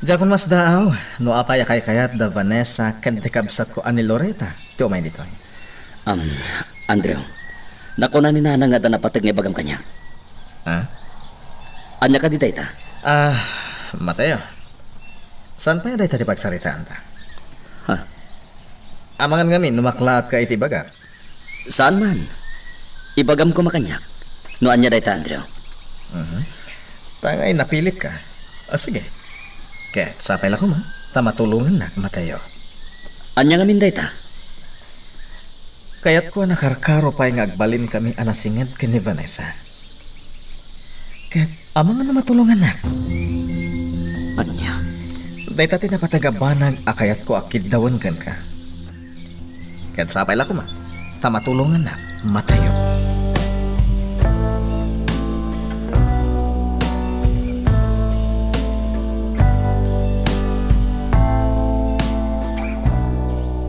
Diak masdaaw no apay a kaykayat da Vanessa ken ti kabsatko a ni Loretta ti umay ditoy. Um, Andrew, nakuna ni Nana nga adda napateg nga ibagam kaniak. Ha? Ania kadi dayta? Ah, Mateo. Saan pay a dayta ti pagsaritaanta? Ha? Amangan ngamin no maklaatka iti ibagak. Saan man. Ibagam koma kaniak. No ania dayta, Andrew? Mhm. Tangay napilitka. Ah, sige. Ket sapay la koma, ta matulongannak, Mateo. Ania ngamin dayta? Kayatko a nakarkaro pay nga agbalinkami a nasinged ken ni Vanessa. Ket amangan no matulongannak. Ania? Dayta ti napateg a banag a kayatko a kiddawen kenka. Ket sapay la koma, ta matulongannak, Mateo.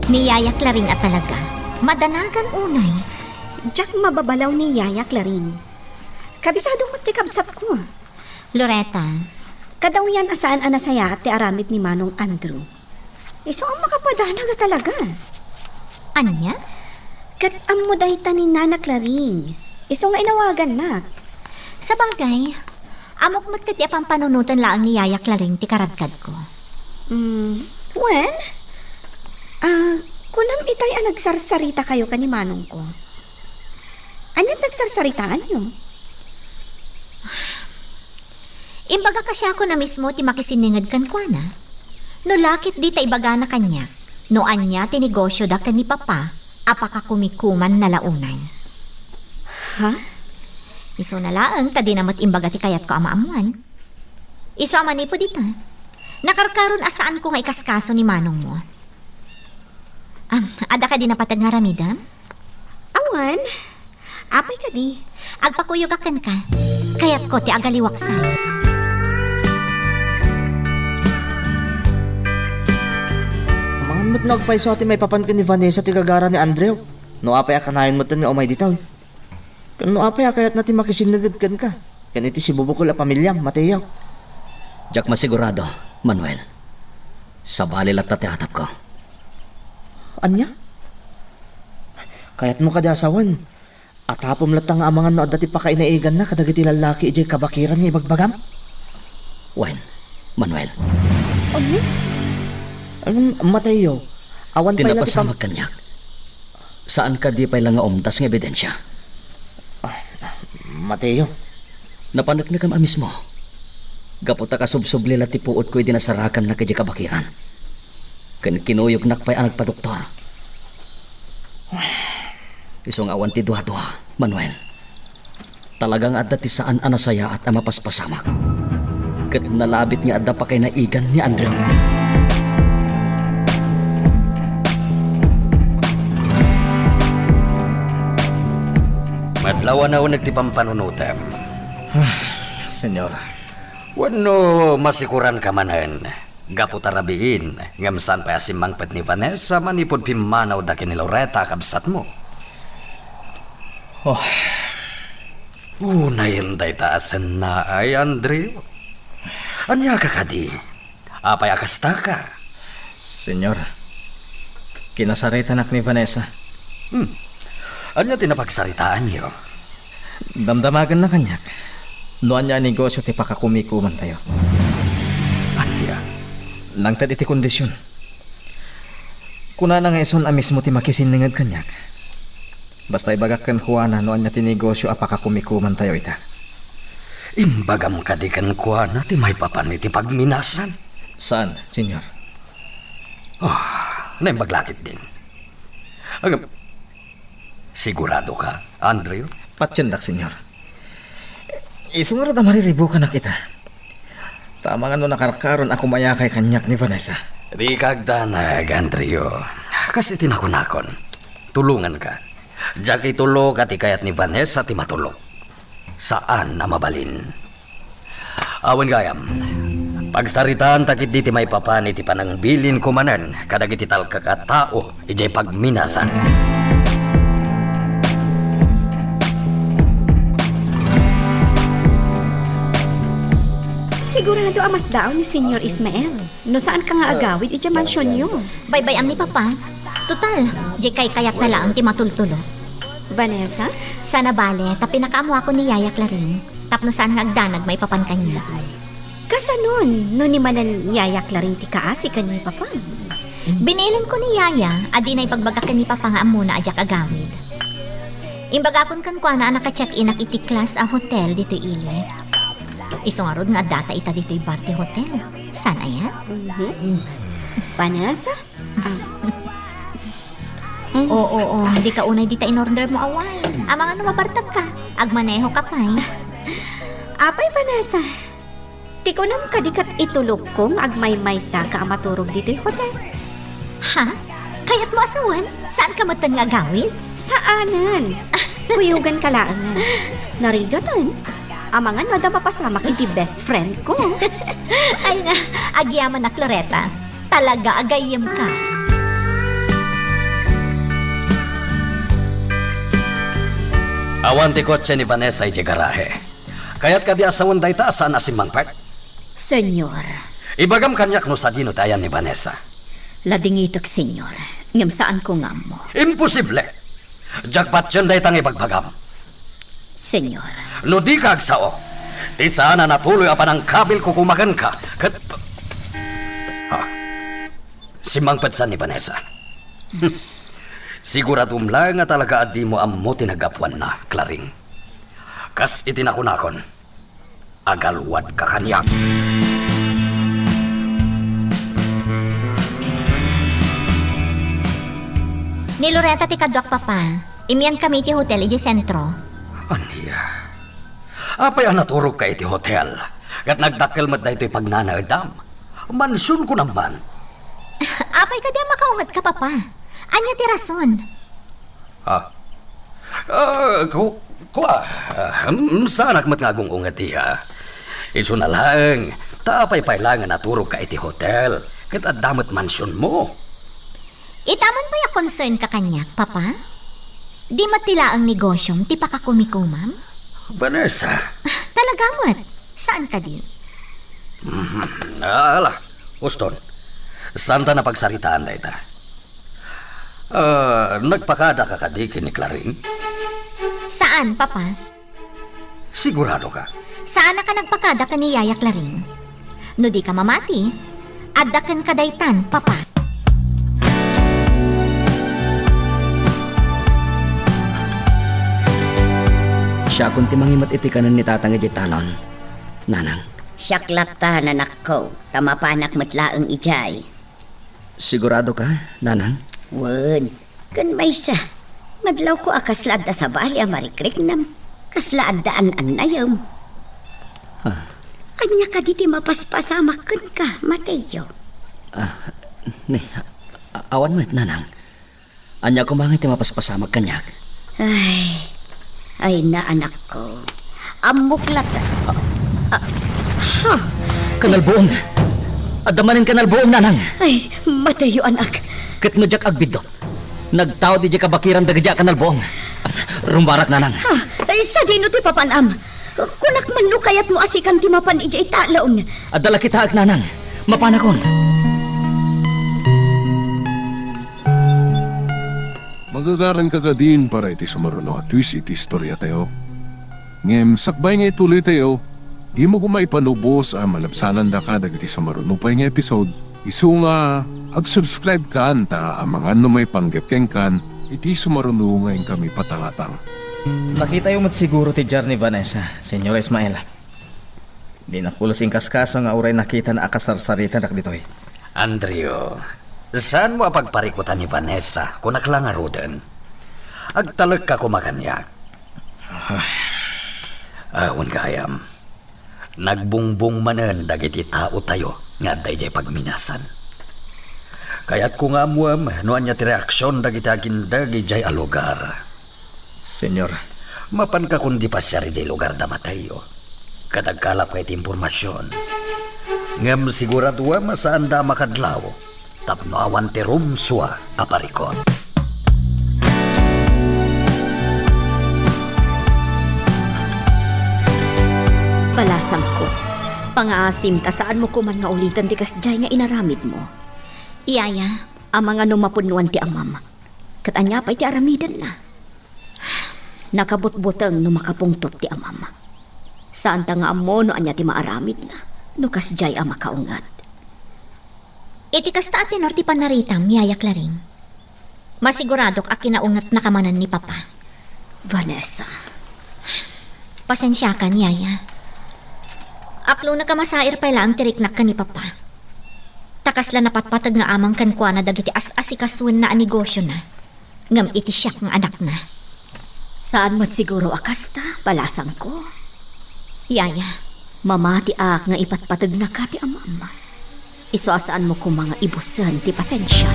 Ni Yaya Claring a talaga, madanagan unay. Diak mababalaw ni Yaya Claring. Kabisado met ti kabsatko. Loretta. Kadawyan a saan a nasayaat ti aramid ni Manong Andrew. Isu a makapadanag a talaga. Ania? Ket ammo dayta ni Nana Claring. Isu nga inawagannak. Sabagay, ammok met ketdi a pampanunoten laeng ni Yaya Claring ti karadkadko. Mm, wen? Ah, kunam itay a nagsarsarita kayo ken ni manongko. Aniat nagsarsaritaanyo? Imbagak a siakon a mismo ti makisinninged kenkuana. No la ketdi ta ibagana kaniak no ania ti negosyoda ken ni Papa a pakakumikumanna la unay. Ha? Isuna laeng ta dina met imbaga ti kayatko a maammuan. Isu a manipud ita, nakarkaron a saanko nga ikaskaso ni manongmo. Ah, adda kadi napateg nga aramidem? Awan. Apay kadi? Agpakuyogak kenka. Kayatko ti agaliwaksan. Amangan met no agpayso a ti maipapan ken ni Vanessa ti gagara ni Andrew. No apay a kanayon metten nga umay ditoy. Ken no apay a kayatna ti makisinniged kenka ken iti sibubukel a pamiliam, Mateo? Diak masigurado, Manuel. Sabali latta ti atapko. Ania? Kayatmo kadi a sawen? Atapom latta nga amangan no adda ti pakainaiganna kadagiti lallaki idiay kabakiran nga ibagbagam? Wen, Manuel. Ania? Em, Mateo, awan Ti pay la ti pam- napasamak kaniak. Saan kadi pay la nga umdas nga ebidensia? Ah, Mateo. Napaneknekam a mismo. Gapu ta kasubsubli la ti puotko idi nasarakannak idiay kabakiran. Ken kinuyognak pay a nagpadoktor. Isu nga awan ti duadua, Manuel. Talaga nga adda ti saan a nasayaat a mapaspasamak. Ket nalabit nga adda pakainaigan ni Andrew. Madlaw a nauneg ti pampanunotem. Ah, Señor. Wenno masikuranka manen, gapu ta rabiin, ngem saan pay a simmangpet ni Vanessa manipud pimmanawda ken ni Loretta a kabsatmo? Oh. Unayen dayta a sennaay, Andrew. Ania ka kadi? Apay a kastaka? Señor, kinasaritanak ni Vanessa. Hmm. Ania ti napagsaritaanyo? Damdamagenna kaniak no ania a negosio ti pakakumikumantayo. Ania? Nangted iti kondision. Kunana nga isun a mismo ti makisinninged kaniak. Basta ibagak kenkuana no ania ti negosio a pakakumikumantayo ita. Imbagam kadi kenkuana ti maipapan iti pagminasan? Saan, Señor. Ah, naimbag la ketdin. Agam, sigurado ka, Andrew? Patiendak, Señor. Isu ngarud a mariribukanak ita. Ta amangan no nakarkaron a kumayakay kaniak ni Vanessa. Dika agdanag, Andrew. Kas iti nakunakon, tulonganka. Diak ituloka ti kayat ni Vanessa ti matulok. Saan a mabalin. Awan gayam, pagsaritaanta ketdi ti maipapan iti panangbilinko manen kadagiti talkak a tao idiay pagminasan. Sigurado a masdaaw ni Señor Ismael no saanka nga agawid idiay mansionyo. Baybay-am ni Papa. Total, diay kaykayatna laeng ti matultulok. Vanessa? Saan a bale, ta pinakaammoakon ni Yaya Clarin, tapno saan nga agdanag maipapan kaniak. Kasanon no ni manen Yaya Clarin ti kaasi ken ni Papa? Binilinko ni Yaya a dina ibagbaga ken ni Papa nga ammona a diak agawid. Imbagakon kenkuana a naka-check-inak iti class a hotel ditoy ili. Isu ngarud nga addata ita ditoy bar ti hotel. Saan aya? Mhm. Vanessa? Ah. Oo, oo. Dika unay dita in-order mo a wine. Amangan no mabartagka. Agmanehoka pay. Apay, Vanessa? Ti kunam kadi ket itulokko nga agmaymaysaka a maturog ditoy hotel? Ha? Kayatmo a sawen? Saanka metten nga agawid? Saanen. Kuyoganka laengen. Narigaten. Amangan no adda mapasamak iti best friend ko. Ay na, agyamanak, Loretta. Talaga a gayyemka. Awan ti kotse ni Vanessa idiay garahe. Kayat kadi a sawen dayta a saan a simmangpet? Señor. Ibagam kaniak no sadino ti ayan ni Vanessa. Ladingitek, Señor. Ngem saanko nga ammo. Imposible! Diak patien dayta nga ibagbagam. Señor. No dika agsao, ti saan a natuloy a panangkabilko koma kenka, ket, ha? Simmangpet sa ni Vanessa. Siguradom laeng a talaga a dimo ammo ti naggapuanna, Clarin. Kas iti nakunakon, agalwadka kaniak. Ni Loretta ti kaduak, Papa. Immiankami iti hotel idiay sentro. Ania? Apay a naturogka iti hotel? Ket nagdakkel met daytoy pagnanaedam. Mansion kunam man. Apay kadi a makaungetka, Papa? Ania ti rason? Ah. Ah, ku-, kua, ah, mm, saanak met nga agung-unget, iha. Isuna laeng, ta apay pay la nga naturogka iti hotel, ket adda met mansionmo. Ita man pay a concernka kaniak, Papa? Di met ti laeng negosyom ti pakakumikumam? Vanessa! Talaga met. Saan kadi? Mhm. Ah, ala, uston. Saanta napagsaritaan dayta. Ah, nagpakadaka kadi ken ni Clarin? Saan, Papa? Sigurado ka? Saan a ka nagpakada ken ni Yaya Claring. No di ka mamati, adda kenka daytan, Papa. Siakon ti mangimet iti kanen ni Tatang idiay talon, Nanang. Siak latta, anakko, ta mapanak met laeng idiay. Sigurado ka, Nanang? Wen, ken maysa, madlawko a kasla adda sabali a marikriknam, kasla adda an-annayem. Ah. Ania kadi ti mapaspasamak kenka, Mateo? Ah, ni, a-, awan met, Nanang. Ania koma ngay ti mapaspasamak kaniak? Ay, ay na, anakko. Ammok latta. Ah. Ah, ha? Kanalbuong. Adda manen kanalbuong, Nanang. Ay, Mateo, anak. Ket no diak agbiddut, nagtaud idiay kabakiran dagiti a kanalbuong. Rumarak, Nanang. Ha? Ay, sadino ti papanam? Kunak man no kayatmo a sikan ti mapan idiay talon. Adda la kitaek, Nanang. Mapanakon. Magagaranka kadin para iti sumaruno a twist iti istoriatayo. Ngem sakbay nga ituloytayo, dimo koma ipanubos a malabsanandaka dagiti sumaruno pay nga episode. Isu nga, ag-subscribe kan ta amangan no maipanggep kenkan iti sumaruno nga inkami patangatang. Nakitayo met siguro ti diar ni Vanessa, Señor Ismael. Di napulos inkaskaso nga uray nakitana a kasarsaritanak ditoy. Andrew, saanmo a pagparikutan ni Vanessa, kunak la ngaruden. Agtalekka koma kaniak. Ah. Awan gayam. Nagbungbong manen dagiti taotayo nga adda idiay pagminasan. Kayatko nga ammuem no ania ti reaksion dagiti agindeg idiay a lugar. Señor. Mapanka kundi pasiar idiay lugar da Mateo, ket agkalapka iti impormasion. Ngem siguraduem a saanda a makadlaw tapno awan ti rumsua a parikut. Balasangko, pangaasim ta saanmo koman nga uliten ti kasdiay nga inaramidmo. Yaya, amangan no mapunnoan ti amam. Ket ania pay ti aramidenna? Nakabutbuteng no makapungtot ti amam. Saanta nga ammo no ania ti maaramidna no kasdiay a makaunget. Iti kasta a tenor ti pannaritam, Yaya Claring, masiguradok a kinaungetnaka manen ni Papa. Vanessa. Pasensiakan, Yaya. Akloneka masair pay laeng ti riknak ken ni Papa. Ta kasla napatpateg nga amang kenkuana dagiti as-asikasuenna a negosiona, ngem iti siak nga anakna. Saan met siguro a kasta, balasangko. Yaya. Mamatiak nga ipatpategnaka ti amam. Isu a saanmo koma nga ibusen ti pasensiam.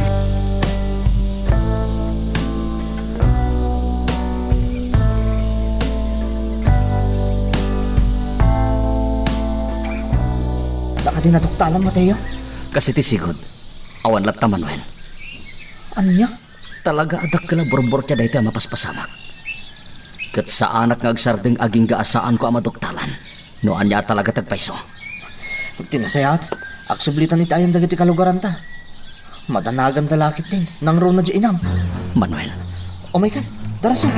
Dakadi naduktalan, Mateo? Kas iti sigud, awan latta, Manuel. Ania? Talaga a dakkel a burburtia daytoy a mapaspasamak. Ket saanak nga agsardeng agingga a saanko a maduktalan no ania a talaga ti agpayso. Ti nasayaat, agsublitan iti ayan dagiti kalugaranta. Madanaganda la ketdin, nangruna diay inam. Manuel. Umayka, darasek.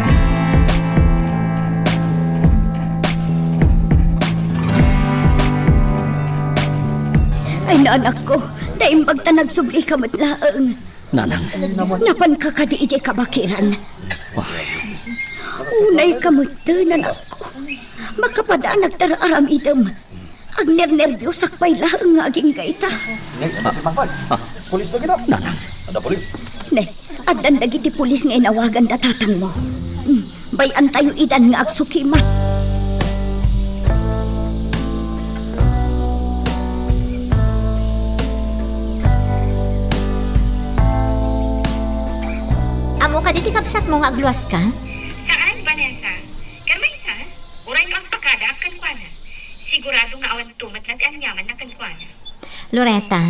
Ay, anakko, naimbag ta nagsublika met laeng. Nanang. Napanka kadi idiay kabakiran? Wah. Unayka metten, anakko. Makapadanag ta aramidem. Agnernerbiosak pay laeng nga agingga ita. Ah, ah. Pulis na gina. Nanang. Ada pulis. Ne, addan dagiti pulis nga inawagan da tatangmo. Hmm. Bay-antayo idan nga agsukimat. Ammo kadi ti kabsatmo nga agluaska? Saan, Vanessa. Ket maysa, uray no agpakadaak kenkuana, sigurado nga awan tumet na ti aniamanna kenkuana. Loreta.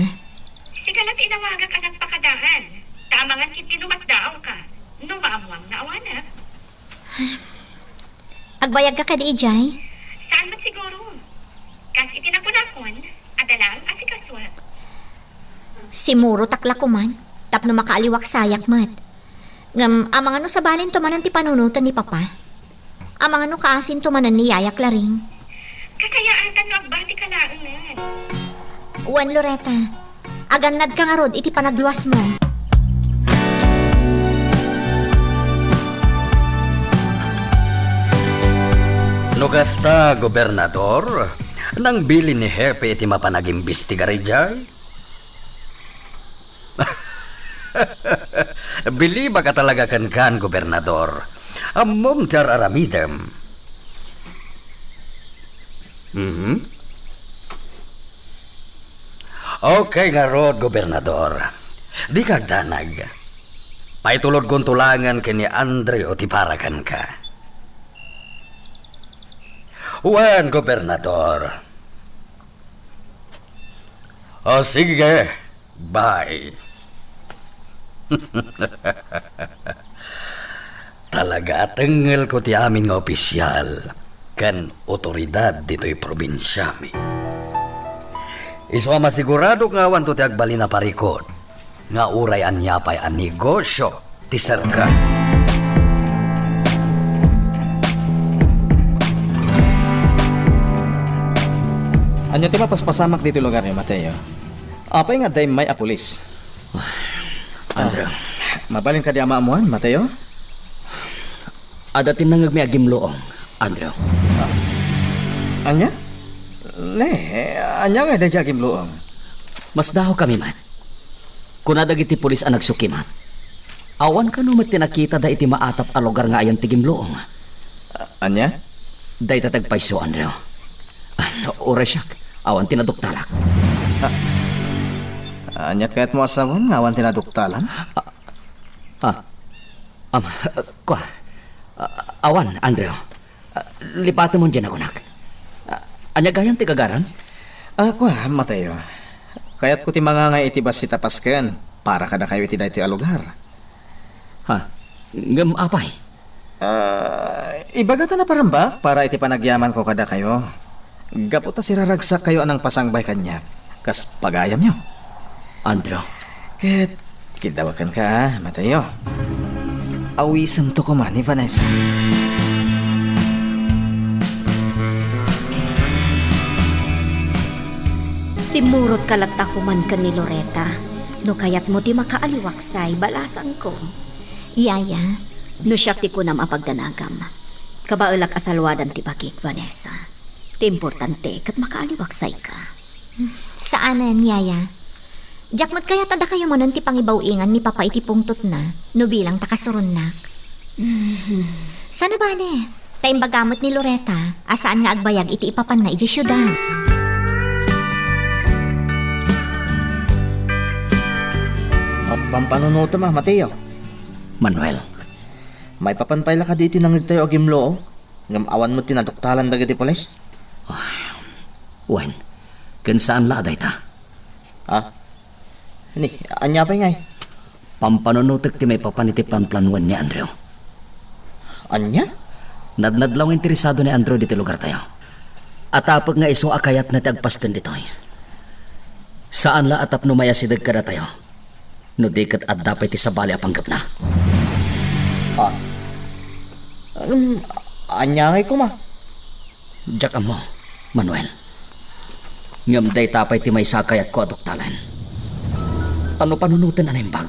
Sika la ti inawagak a nagpakadaan. Ta amangan ketdi no masdaawka, no maammuam nga awanak. Agbayagka kadi idiay? Saan met siguro? Kas iti nakunakon, adda laeng asikasuak. Simurotak la koman, tapno makaaliwak sayak met. Ngem amangan no sabalinto manen ti panunoten ni Papa. Amangan no kaasinto manen ni Yaya Claring. Kasayaatan no agbatika laengen. Wen, Loretta, agannadka ngarud iti panagluasmo. No kasta, Gobernador, nangbilin ni Hepe iti mapan agimbestigar idiay? Bilibak a talaga kenkan, Gobernador. Ammom ti ar-aramidem. Mhm. Okay ngarud, Gobernador. Dika agdanag. Paitulodkonto laengen ken ni Andrew ti para kenka. Wen, Gobernador. O, sige. Bye. Talaga a tengngelko ti amin nga opisial ken otoridad ditoy probinsiami. Isu a masiguradok nga awanto ti agbalin a parikut nga uray ania pay a negosio ti serka. Ania ti mapaspasamak ditoy lugaryo, Mateo? Apay nga adda immay a pulis? Andrew. Ah, mabalin kadi a maammuan, Mateo? Adda ti nangngegmi a gimluong, Andrew. Ah, ania? Ne, ania nga daydiay a gimluong? Masdahawkami met. Kuna dagiti pulis a nagsukimat, awan kano met ti nakitada iti maatap a lugar nga ayan ti gimluong. Ah, ania? Dayta ti agpayso, Andrew. Ah, uray siak, awan ti naduktalak. Ah, ania ti kayatmo a sawen nga awan ti naduktalam? Ah, ah, am, kua, ah, awan, Andrew. Ah, lipatemon diay nagunak. Ah, ania gayam ti gagaram? Ah, kua, Mateo. Kayatko ti mangangay iti bassit a pasken para kadakayo iti daytoy a lugar. Ha? Ngem apay? Ah, ibaga ta naparambak para iti panagyamanko kadakayo. Gapu ta siraragsakkayo a nangpasangbay kaniak, kas pagayamyo. Andrew. Ket kiddawakanka, a, Mateo. Awisemto koma ni Vanessa. Simmurotka latta koman ken ni Loretta. No kayatmo ti makaaliwaksay, balasangko. Yaya. No siak ti kunam a pagdanagam, kabaelak a saluadan ti bagik, Vanessa. Ti importante, ket makaaliwaksayka. Saanen, Yaya. Diak met kayat a dakayo manen ti pangibaw-ingan ni Papa iti pungtotna, no bilang ta kasuronnak. Mhm. Saan a bale, ta imbaga met ni Loretta a saan nga agbayag iti ipapanna idiay siudad. Pampanunotem a, Mateo. Manuel. Maipapan pay la kadi iti nangngegtayo a gimluong? Ngem awan met ti naduktalan dagiti pulis? Ah, wen, ken saan la a dayta. Ah? Ni, ania pay ngay? Pampanunotek ti maipapan iti panplanuan ni Andrew. Ania? Nadnadlaw nga interesado ni Andrew ditoy lugartayo. Atapek nga isu a kayatna ti agpasken ditoy. Saan la a tapno mayasideg kadatayo. No di ket adda pay ti sabali a panggepna. Ah. Em, ania ngay koma? Diak ammo, Manuel. Ngem dayta pay ti maysa a kayatko a duktalen. Panupanunoten a naimbag.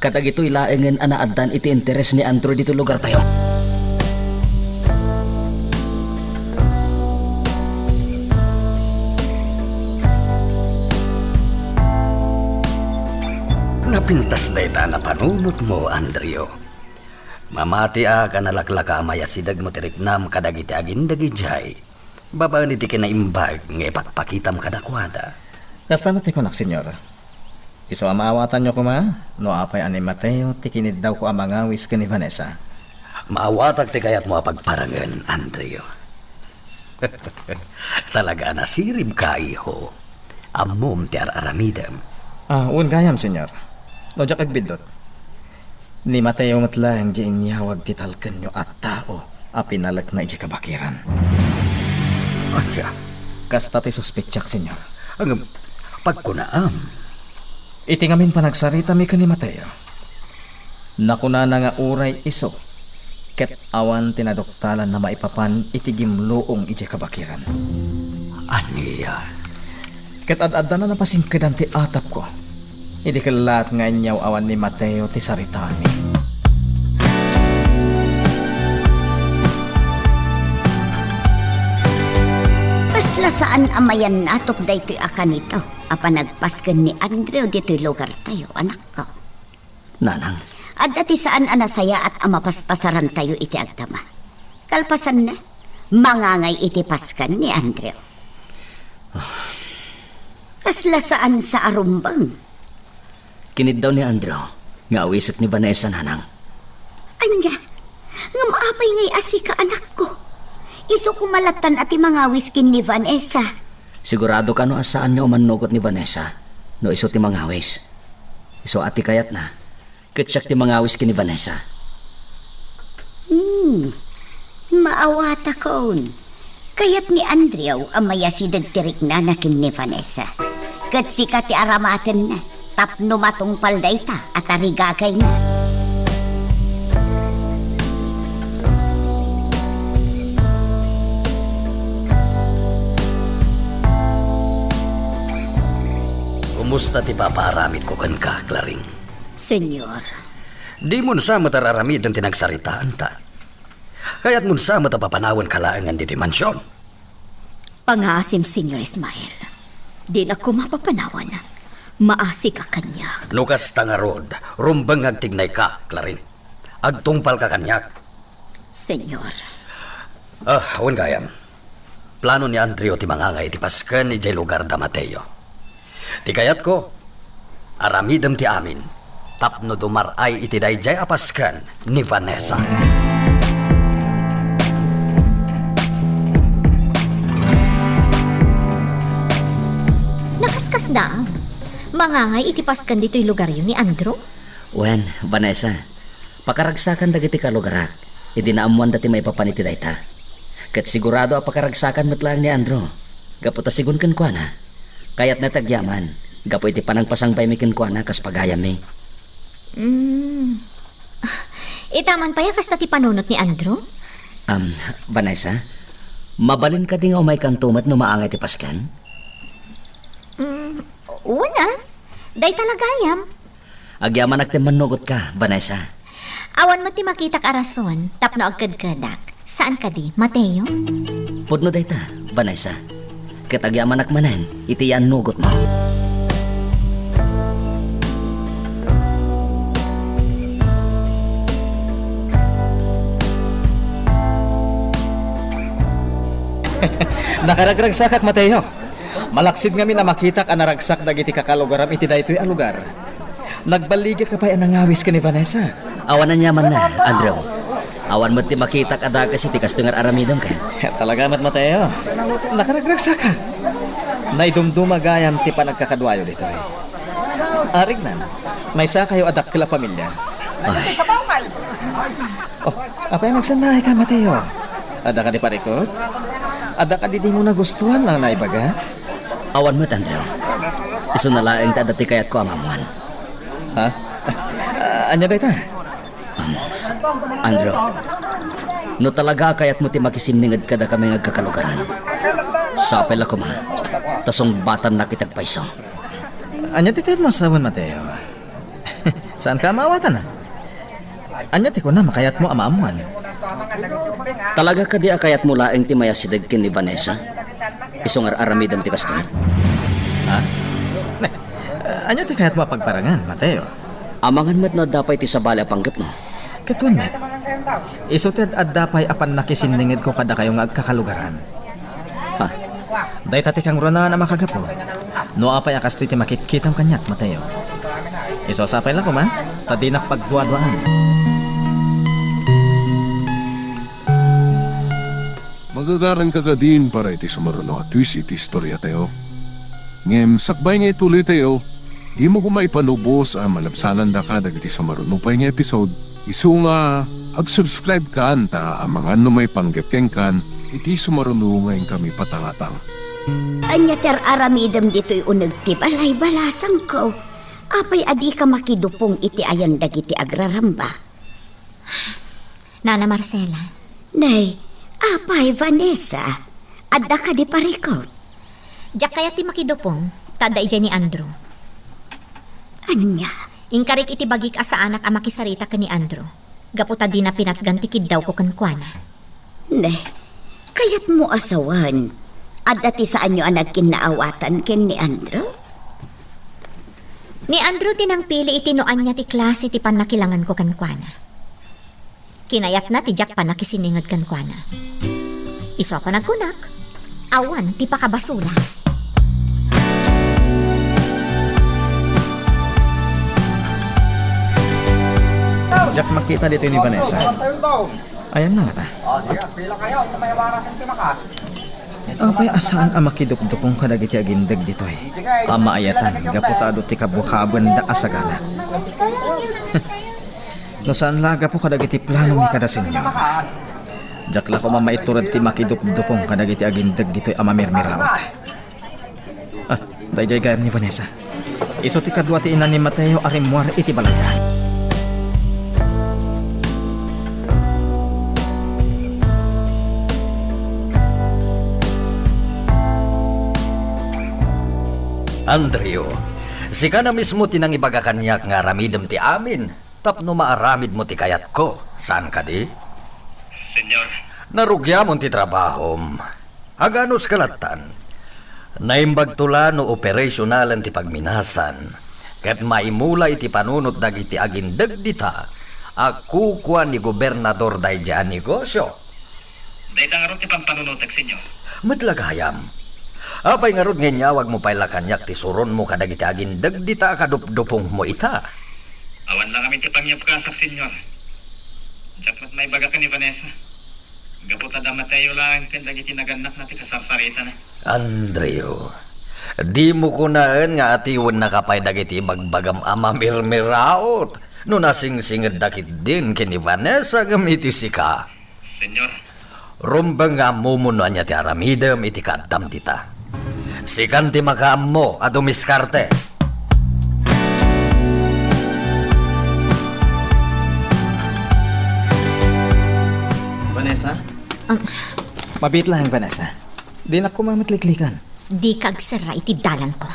Kadagitoy laengen a naaddan iti interes ni Andrew ditoy lugartayo. Napintas dayta a napanunotmo, Andrew. Mamatiak a nalaklaka a mayasidegmo ti riknam kadagiti agindeg idiay, babaen iti kinaimbag nga ipakpakitam kadakuada. Kasta met ti kunak, Señor. Isu a maawatanyo koma no apay a ni Mateo ti kiniddawko a mangawis ken ni Vanessa. Maawatak ti kayatmo a pagparangen, Andrew. Talaga a nasiribka, iho. Ammom ti ar-aramidem. Ah, wen gayam, Señor. No diak agbiddut, ni Mateo met laeng ti inyawag ti talkenyo a tao a pinalekna idiay kabakiran. Ania? Kasta ti suspetsak, Señor. Ngem, pagkunaam. Iti ngamin panagsaritami ken ni Mateo, nakunana nga uray isu Ket awan ti naduktalanna maipapan iti gimluong idiay kabakiran. Ania? Ket ad-adda a napasingkedan ti atapko. Idi kellaat nga inyaw-awan ni Mateo ti saritaanmi. Kasla saan a mayannatop daytoy a kanito a panagpasken ni Andrew ditoy lugartayo, anakko. Nanang. Adda ti saan a nasayaat a mapaspasarantayo iti agdama. Kalpasanna, mangangay iti pasken ni Andrew. Kasla saan sa a rumbeng. Kiniddaw ni Andrew nga awisek ni Vanessa, nanang. Ania? Ngem apay ngay a sika, anakko? Isu koma lattan a ti mangawis ken ni Vanessa. Sigurado kano a saan nga umannugot ni Vanessa no isu ti mangawis? Isu a ti kayatna, ket siak ti mangawis ken ni Vanessa. Hmm, maawatakon. Kayat ni Andrew a mayasideg ti riknana ken ni Vanessa. Ket sika ti aramatenna tapno matungpal dayta a tarigagayna. Kumusta ti papaaramidko kenka, Claring? Señor. Dimo sa met ar-aramiden ti nagsaritaanta. Kayatmo sa met a papanawanka laengen ditoy mansion? Pangaasim, Señor Ismael. Dinak koma papanawan. Maasik a kaniak. No kasta ngarud, rumbeng nga agtignayka, Claring. Agtungpalka kaniak. Señor. Ah, wen gayam. Plano ni Andrew ti mangangay iti pasken idiay lugar da Mateo. Ti kayatko, aramidem ti amin tapno dumar-ay iti daydiay a pasken ni Vanessa. Nakaskasdaan. Mangangay iti pasken ditoy lugaryo ni Andrew? Wen, Vanessa, pakaragsakan dagiti kalugarak idi naammoanda ti maipapan iti dayta. Ket sigurado a pakaragsakan met laeng ni Andrew, gapu ta sigun kenkuana, kayatna ti agyaman gapu iti panangpasangbaymi kenkuana kas pagayammi. Mm. Ita man pay a kasta ti panunot ni Andrew? Am, Vanessa, mabalin kadi nga umaykanto met no maangay ti pasken? Mm, una, dayta la gayam. Agyamanak ti mannugotka, Vanessa. Awan met ti makitak a rason tapno agkedkedak. Saan kadi, Mateo? Pudno dayta, Vanessa. Ket agyamanak manen iti yannugotmo. Nakaragragsakak, Mateo. Malaksid ngamin a makitak a naragsak dagiti kakalugaram iti daytoy a lugar. Nagballigaka pay a nangawis ken ni Vanessa? Awan aniamanna, Andrew. Awan met ti makitak a dakes iti kastoy nga ar-aramidem ken. Talaga met, Mateo. Nakaragragsakak. Naidumduma gayam ti panagkakaduayo ditoy. Arignan, maysakayo a dakkel a pamilia. Ay. Oh, apay a nagsannaayka, Mateo? Adda kadi parikut? Adda kadi dimo nagustuan a naibaga? Awan met, Andrew. Isuna laeng ta adda ti kayatko a maammoan. Ha? Ah, ania dayta? Um, Andrew, no talaga a kayatmo ti makisinninged kadakami nga agkakalugaran, sapay la koma ta sungbatannak iti agpayso. Ania ti kayatmo a sawen, Mateo? Saanka a maawatan, a? Ania ti kunam a kayatmo a maammoan? Talaga kadi a kayatmo laeng ti mayasideg ken ni Vanessa? Isu nga ar-aramidem ti kastoy? Ha? Ne, ania ti kayatmo a pagparangan, Mateo? Amangan met no adda pay ti sabali a panggepmo. Ket wen met, isu ti ad-adda pay a pannakisinningedko kadakayo nga agkakalugaran. Ha? Dayta ti kangrunaan a makagapu. No apay a kastoy ti makitkitam kaniak, Mateo. Isu a sapay la koma, ta dinak pagduaduaan. Magagaranka kadin para iti sumaruno a twist iti istoriatayo. Ngem sakbay nga ituloytayo, dimo koma ipalubos a malabsanandaka dagiti sumaruno pay nga episode. Isu nga, ag-subscribe kan ta amangan no maipanggep kenkan iti sumaruno nga inkami patangatang. Ania ti ar-aramidem ditoy uneg ti balay, balasangko? Apay a dika makidupong iti ayan dagiti agraramba? Nana Marcela. Nay, apay, Vanessa? Adda kadi parikut? Diak kayat ti makidupong, ta adda idiay ni Andrew. Ania? Inkarik iti bagik a saanak a makisarita ken ni Andrew, gapu ta dina pinatgan ti kiddawko kenkuana. Ne, kayatmo a sawen, adda ti saanyo a nagkinnaawatan ken ni Andrew? Ni Andrew ti nangpili iti no ania ti klase ti pannakilanganko kenkuana. Kinayatna ti diak pannakisininged kenkuana. Isu a panagkunak, awan ti pakabasula. Diak makita ditoy ni Vanessa. Ayanna ngata? Apay a saan a makidupdupong kadagiti agindeg ditoy a maayatan gapu ta adu ti kabukabuenda a sagana? No saan la gapu kadagiti plano ni kada senyor, diak la koma maitured ti makidupdupong kadagiti agindeg ditoy a mamirmiraot. Ah, daydiay gayam ni Vanessa. Isu ti kadua ti ina ni Mateo a rimmuar iti balagda. Andrew, sika na mismo ti nangibaga kaniak nga aramidem ti amin tapno maaramidmo ti kayatko, saan kadi? Senyor. Narugiamon ti trabahom. Aganos ka lattan. Naimbagto la no operasyonalen ti pagminasan, ket maimula iti panunot dagiti agindeg dita a kukua ni gobernador daydiay a negosio. Dayta ngarud ti pampanunotek, Senyor. Met la gayam. Apay ngarud nga inyawagmo pay la kaniak ti suronmo kadagiti agindeg dita a kadupdupongmo ita? Awan la ngamin ti pangyapkasak, Senyor. Diak met maibaga ken ni Vanessa. Gapu ta da Mateo laeng ken dagiti nagannakna ti kasarsaritana. Andrew, dimo kunaen nga atiwennaka pay dagiti ibagbagam a mamirmiraot no nasingsingedda ketdin ken ni Vanessa ngem iti sika. Senyor. Rumbeng nga ammom no ania ti aramidem iti kaaddam dita. Sikan ti makaammo a dumiskarte. Vanessa? Ang Mabiit laeng, Vanessa. Dinak koma met liklikan. Dika agserra iti dalanko.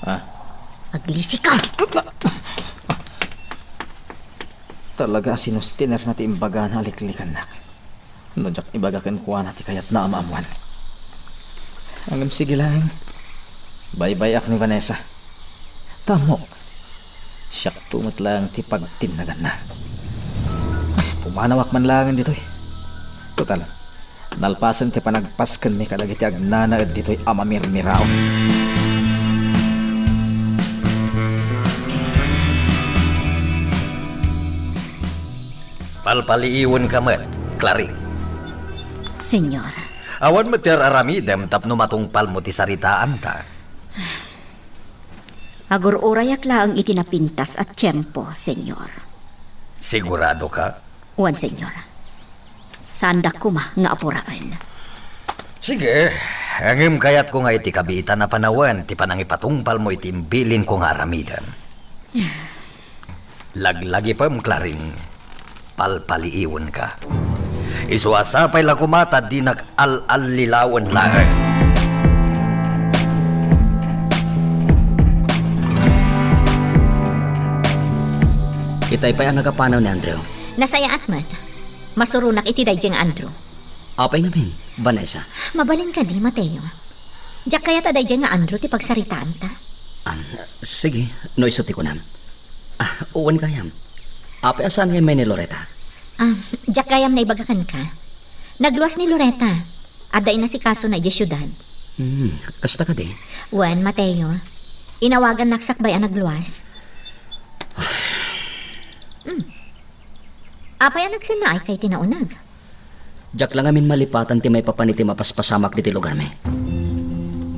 Ah. Aglisika! Talaga a sinustiner na ti imbagana a liklikannak. No diak ibaga kenkuana ti kayatna a maammuan. Ngem sige laeng. Baybay-ak ni Vanessa. Ta ammok, siakto met laeng ti pagtinnaganna. Pumanawak man laeng ditoy. Total, nalpasen ti panagpaskenmi kadagiti agnanaed ditoy a mamirmiraot. Palpaliiwenka met, Clarin. Senyor. Awan met ti ar-aramidem tapno matungpalmo ti saritaanta. Agur-urayak laeng iti napintas a tiempo, Senyor. Siguradoka? Wen, Senyor. Saandak koma nga apuraen. Sige, ngem kayatko nga iti kabiitan a panawen ti panangipatungpalmo iti imbilinko nga aramidem. Laglagipem, Clarin. Palpaliiwenka. Isu a sapay la koma ta dinak al-allilawen laeng. Itay pay a nagapanaw ni Andrew. Nasayaat met. Masuronak iti daydiay nga Andrew. Apay ngamin, Vanessa? Mabalin kadi, Mateo? Diak kayat a daydiay nga Andrew ti pagsaritaanta. Am, sige, no isu ti kunam. Ah, wen gayam. Apay a saan nga immay ni Loretta? Ah, diak gayam naibaga kenka. Nagluas ni Loretta. Adda inasikasona idiay siudad. Hmm, kasta kadi? Wen, Mateo. Inawagannak sakbay a nagluas. Hmm. Apay a nagsennaayka iti nauneg? Diak la ngamin malipatan ti maipapan iti mapaspasamak ditoy lugarmi.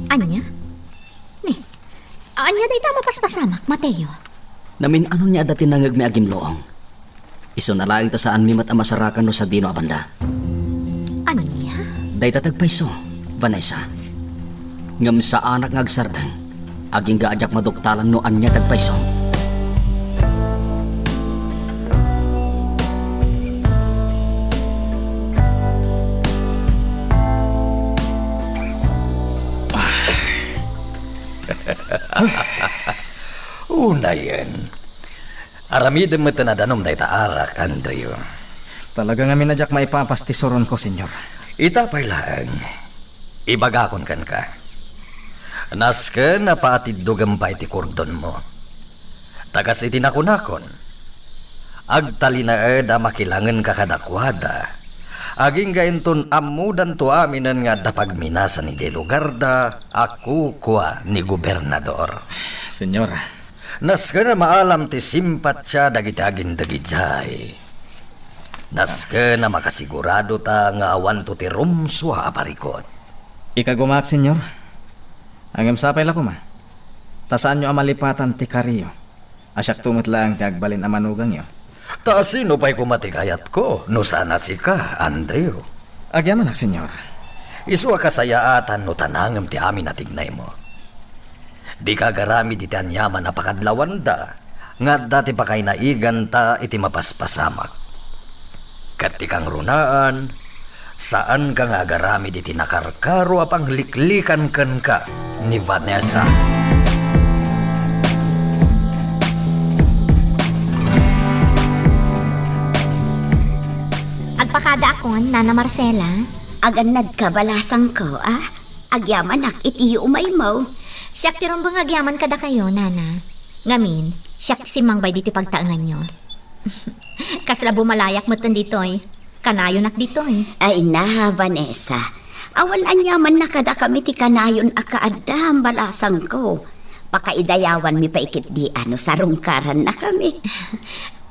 Ania? Ni, ania dayta a mapaspasamak, Mateo? Namin-ano ni adda ti nangngegmi a gimluong. Isuna laeng ta saanmi met a masarakan no sadino a banda. Ania? Dayta ti agpayso, Vanessa. Ngem saanak nga agsardeng, agingga a diak maduktalan no ania ti agpayso. Unayen, aramidem met a danum dayta arak, Andrew. Talaga ngamin a diak maipapas ti suronko, Señor. Ita pay laeng, ibagakon kenka. Nasken a paatiddogem pay ti kordonmo. Ta kas iti nakunakon, agtalinaed a makilangenka kadakuada, agingga inton ammodanto aminen nga adda pagminasan idiay lugarda a kukua ni gobernador. Señor. Nasken a maalam ti simpatia dagiti agindeg idiay. Nasken a makasiguradota nga awanto ti rumsua a parikut. Ikagumaak, Señor. Ngem sapay la koma, ta saanyo a malipatan ti kariyo a siakto met laeng ti agbalin a manugangyo. Ta asino pay koma ti kayatko no saan a sika, Andrew? Agyamanak, Señor. Isu a kasayaatan no tanangem ti amin a tignaymo. Dika agaramid iti aniaman a pakadlawanda nga adda ti pakainaiganta iti mapaspasamak. Ket ti kangrunaan, saanka nga agaramid iti nakarkaro a pangliklikan kenka ni Vanessa. Agpakadaakon, Nana Marcela. Agannadka, balasangko, a? Agyamanak iti umaymo. Siak ti rumbeng nga agyaman kadakayo, Nana. Ngamin, siak ti simmangbay ditoy pagtaenganyo. Kasla bumalayak metten ditoy. Kanayonak ditoy. Ay na, Vanessa. Awan aniamanna kadakami ti kanayon a kaaddam, balasangko. Pakaidayawanmi pay ketdi a no sarungkarannakami.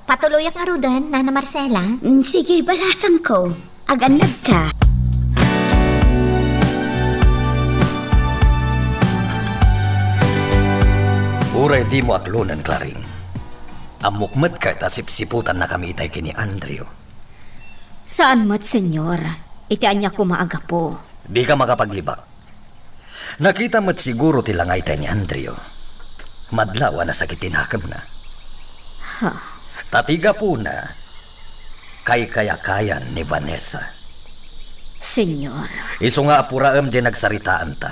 Patuloyak ngaruden, Nana Marcela. Mm, sige, balasangko. Agannadka. Uray dimo aklonen, Claring. Ammok met ket a sipsiputannakami itay ken ni Andrew. Saan met, Señor. Iti ania koma a gapu? Dika makapaglibak. Nakita met siguro ti langay tay ni Andrew. Madlaw a nasakit ti nakemna. Ha? Ta ti gapuna, kaykayakayan ni Vanessa. Señor. Isu nga apuraem diay nagsaritaanta.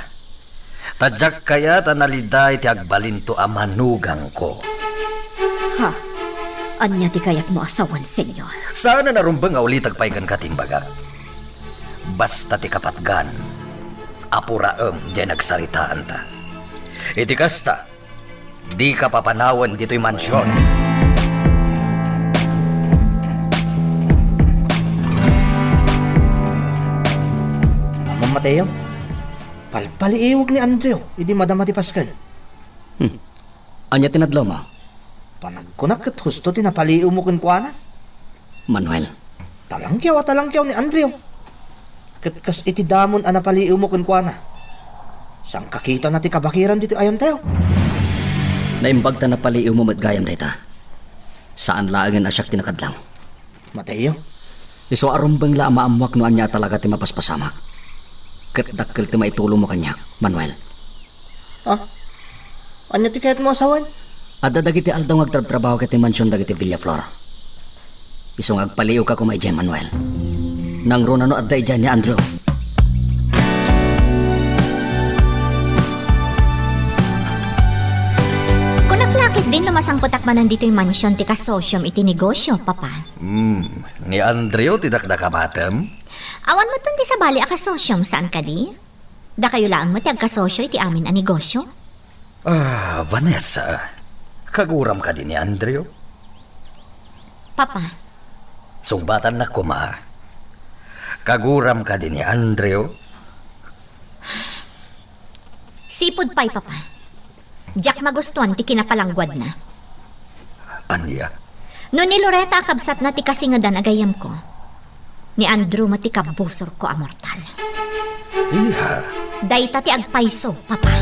Ta diak kayat a naliday ti agbalinto a manugangko. Ha? Ania ti kayatmo a sawen, Señor? Saan a narumbeng a ulitek pay kenka ti imbagak. Basta ti kapatgan, apuraem diay nagsaritaanta. Iti kasta, dika papanawen ditoy mansion. Ammom, Mateo, palpaliiwek ni Andrew idi madama ti pasken. Hmm. Ania ti nadlawmo? Panagkunak ket husto ti napaliiwmo kenkuana. Manuel. Talangkiaw a talangkiaw ni Andrew. Ket kas iti damon a napaliiwmo kenkuana, sangkakitana ti kabakiran ditoy ayontayo. Naimbag ta napaliiwmo met gayam dayta. Saan laengen a siak ti nakadlaw. Mateo? Isu a rumbeng la a maammoak no ania a talaga ti mapaspasamak. Ket dakkel ti maitulongmo kaniak, Manuel. Ha? Ania ti kayatmo a sawen? Adda dagiti aldaw nga agtrabtrabaho ket ti mansion dagiti Villaflor. Isu nga agpaliiwka koma idiay, Manuel. Nangruna no adda idiay ni Andrew. Kunak la ketdin no masangpetak manen ditoy mansion ti kasosiom iti negosio, Papa. Hmm, ni Andrew ti dakdakamatem? Awan metten ti sabali a kasosiom, saan kadi? Dakayo laeng met ti agkasosio iti amin a negosio? Ah, Vanessa, kaguram kadi ni Andrew? Papa. Sungbatannak koma. Kaguram kadi ni Andrew? Sipud pay, Papa. Diak magustuan ti kinapalangguadna. Ania? No ni Loretta a kabsatna ti kasingedan a gayyemko, ni Andrew met ti kabbusorko a mortal. Iha. Dayta ti agpayso, Papa.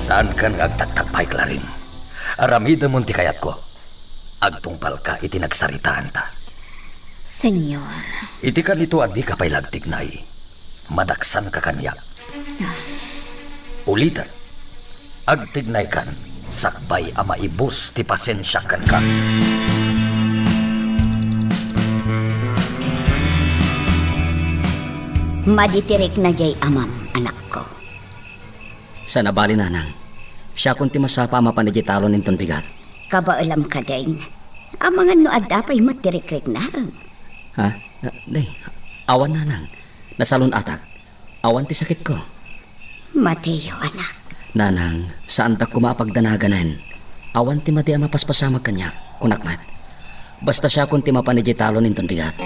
Saankan nga agtagtagpay, Clarin. Aramidemon ti kayatko. Agtungpalka iti nagsaritaanta. Señor. Iti kanito a dika pay la agtignay, madaksanka kaniak. Ulitek, agtignaykan sakbay a maibus ti pasensiak kenka. Madi ti rikna jay amam, anakko. Saan a bali, nanang. Siakon ti masapa a mapan idiay talon inton bigat. Kabaelam kadin. Amangan no adda pay met ti rikriknaem. Ha? Ah, nay, awan, nanang. Nasalun-atak. Awan ti sakitko. Mateo, anak. Nanang, saantak koma a pagdanaganen. Awan ti madi a mapaspasamak kaniak, kunak met. Basta siakon ti mapan idiay talon inton bigat.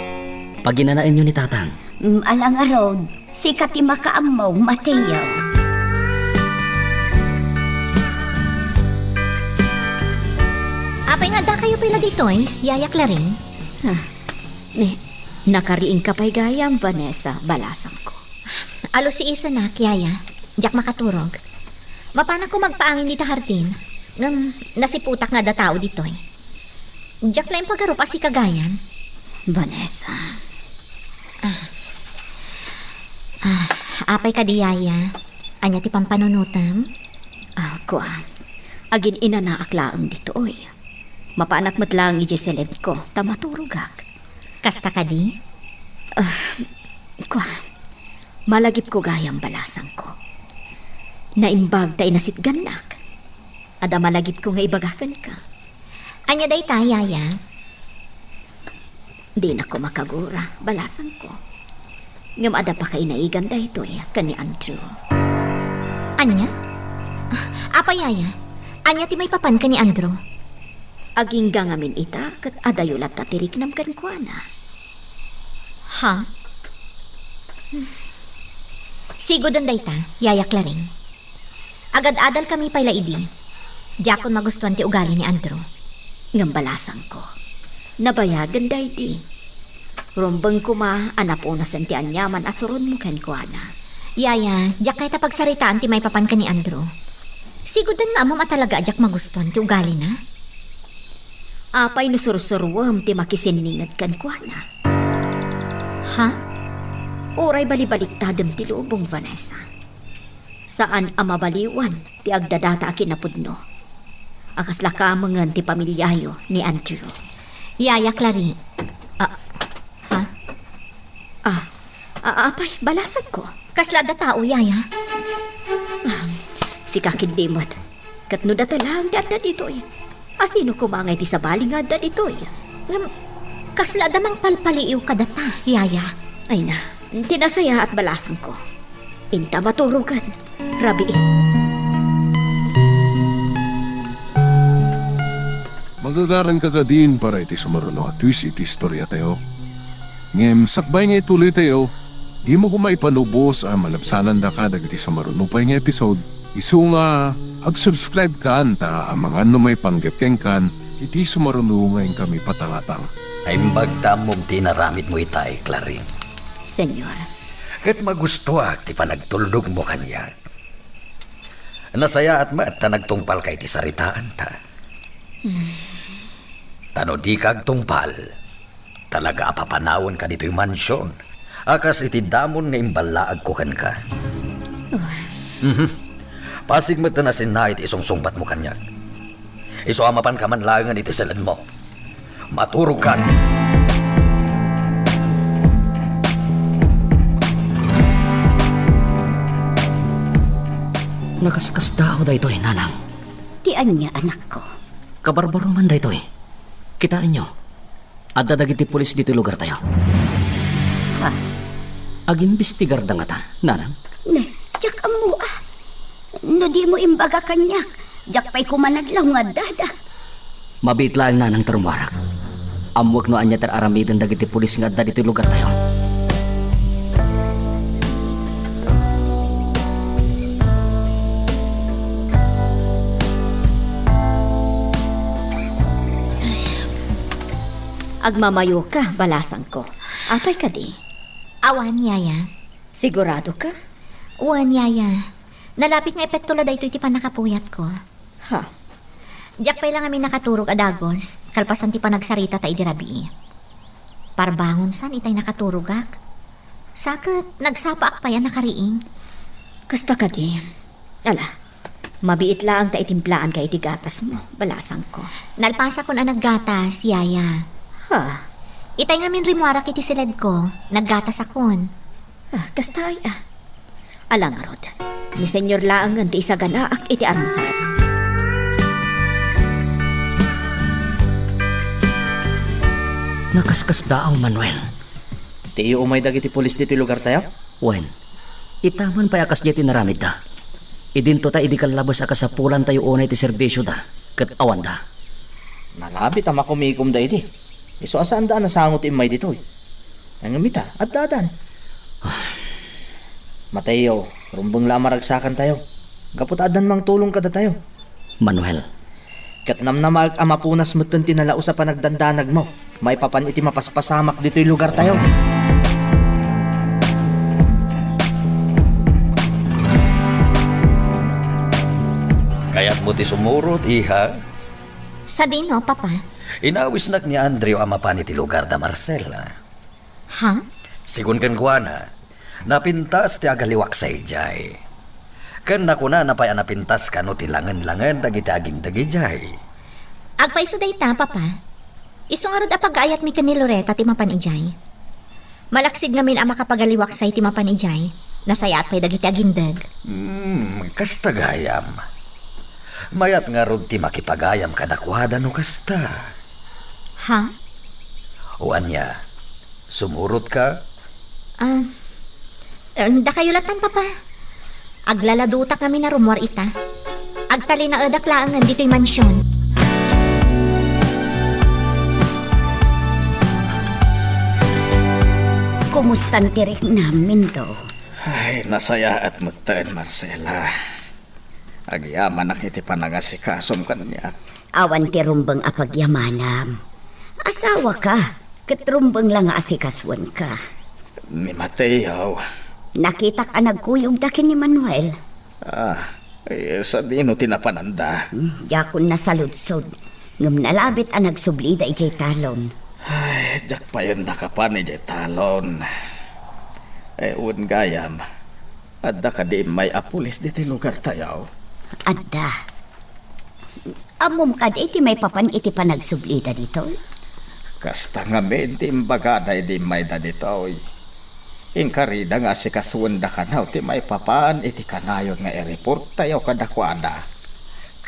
Paginanaenyo ni tatang. Mm, ala ngarud, sika ti makaammo, Mateo. Apay nga addakayo pay la ditoy, Yaya Clarin? Ah, ni, nakariingka pay gayam, Vanessa, balasangko. Alusiisanak, Yaya. Diak makaturog. Mapanakko magpaangin dita hardin. Ngem nasiputak nga adda tao ditoy. Diak la impagarup a sika gayam. Vanessa. Ah. Ah, apay kadi, Yaya? Ania ti pampanunotam? Ah, kua. Agin-inanaak laeng ditoy. Mapanak met laeng idiay seledko, ta maturogak. Kasta kadi? Ah, kua, malagipko gayam, balasangko. Naimbag ta inasitgannak. Adda malagipko nga ibaga kenka. Ania dayta, Yaya? Dinak koma kagura, balasangko. Ngem adda pakainaigan daytoy ken ni Andrew. Ania? Ah, apay, Yaya? Ania ti maipapan ken ni Andrew? Agingga ngamin ita ket adayo latta ti riknam kenkuana. Ha? Siguden dayta, Yaya Clarin. Agad-adalkami pay la idi. Diakon magustuan ti ugali ni Andrew. Ngem balasangko, nabayagen daydi. Rumbeng koma a napunasen ti aniaman a suronmo kenkuana. Yaya, diak kayat a pagsaritaan ti maipapan ken ni Andrew. Siguden nga ammom a talaga a diak magustuan ti ugalina. Apay no sursuruem ti makisinninged kenkuana? Ha? Uray balibaliktadem ti lubong, Vanessa. Saan a mabaliwan ti agdadata a kinapudno a kasla kamengen ti pamiliayo ni Andrew. Yaya Clarin. Ah, ha? Ah, a-, apay, balasangko. Kasla adda tao, Yaya? Ah, sika ketdi met. Ket no data laeng ti adda ditoy, asino koma ngay ti sabali nga adda ditoy? Ngem, kasla adda mangpalpaliiw kadata, Yaya? Ay na, ti nasayaat, balasangko. Inta maturogen. Rabii. Magagaranka kadin para iti sumaruno a twist iti istoriatayo. Ngem sakbay nga ituloytayo, dimo koma ipalubos a malabsanandaka dagiti sumaruno pay nga episode. Isu nga ag-subscribe kan ta amangan no maipanggep kenkan iti sumaruno nga inkami patangatang. Naimbag ta ammom ti inaramidmo itay, Clarin. Señor. Ket magustuak ti panagtulnogmo kaniak. Nasayaat met ta nagtungpalka iti saritaanta. Hmm. Ta no dika agtungpal, talaga a papanawenka ditoy mansion a kas iti damon nga imballaagko kenka. Oh. Mhm. Pasig met ta nasinna iti isungsungbatmo kaniak. Isu a mapanka man laengen iti seledmo. Maturogkan. Nakaskasdaaw daytoy, nanang. Ti ania, anakko? Kabarbaroman daytoy. Kitaenyo, adda dagiti pulis ditoy lugartayo. Ha? Agimbestigarda ngata, nanang? Ne, diak ammo a. No dimo imbaga kaniak, diak pay koma nadlaw nga addada. Mabiit laeng, nanang, ta rummuarak. Ammoek no ania ti ar-aramiden dagiti pulis nga adda ditoy lugartayo. Agmamayoka, balasangko. Apay kadi? Awan, Yaya. Siguradoka? Wen, Yaya. Nalapit nga epekto la daytoy ti pannakapuyatko. Ha? Diak pay la ngamin nakaturog a dagus, kalpasan ti panagsarita ta idi rabii. Parbangon san itay nakaturogak. Sa ket nagsapaak pay a nakariing. Kasta kadi. Ala, mabiit laeng ta itimplaanka iti gatasmo, balasangko. Nalpasakon a naggatas, Yaya. Ha? Itay ngamin rimmuarak iti siledko, naggatasakon. Ah, kasta ay, ah. Ala ngarud, ni Senyor laengen ti isaganaak iti armusar. Nakaskasdaaw, Manuel. Ti iyo umay dagiti pulis ditoy lugartayo? Wen, ita man pay a kasdiay ti naramidda. Idinto ta idi kallabes a kasapulantayo unay ti serbisioda, ket awanda. Nalabit a makumikomda idi. Isu a saanda a nasango ti immay ditoy. Ngem ita, addadan. Mateo, rumbeng la a maragsakantayo. Gapu ta addan mangtulong kadatayo. Manuel. Ket namnamaek a mapunas metten ti nalaus a panagdandanagmo maipapan iti mapaspasamak ditoy lugartayo. Kayatmo ti sumurot, iha? Sadino, Papa? Inawisnak ni Andrew a mapan iti lugar da Marcela. Ha? Sigun kenkuana, napintas ti agaliwaksay idiay. Ken nakunana pay a napintas kano ti langen-langen dagiti agindeg idiay. Agpayso dayta, Papa. Isu ngarud a pagayatmi ken ni Loreta ti mapan idiay. Malaksid ngamin a makapagaliwaksay ti mapan idiay, nasayaat pay dagiti agindeg. Hmm, kasta gayam. Mayat ngarud ti makipagayam kadakuada no kasta. Ha? O ania, sumurotka? Ah, em, dakayo latan, Papa. Aglaladutak ngamin a rummuar ita. Agtalinaedak laengen ditoy mansion. Kumustan ti riknam, Mindo? Ay, nasayaat metten, Marcela. Agyamanak iti panangasikasom kaniak. Awan ti rumbeng a pagyamanam. Asawaka, ket rumbeng la nga asikasoenka. Ni Mateo. Nakitak a nagkuyogda ken ni Manuel. Ah, eh, sadino ti napananda? Hmm, diakon nasaludsod. Ngem nalabit a nagsublida idiay talon. Ay, diak payen nakapan idiay talon. Eh, wen gayam, adda kadi immay a pulis ditoy lugartayo? Adda. Ammom kadi ti maipapan iti panagsublida ditoy? Kasta ngamin ti imbagada idi immayda ditoy. Inkarida nga asikasoenda kano ti maipapan iti kanayon nga i-reporttayo kadakuada.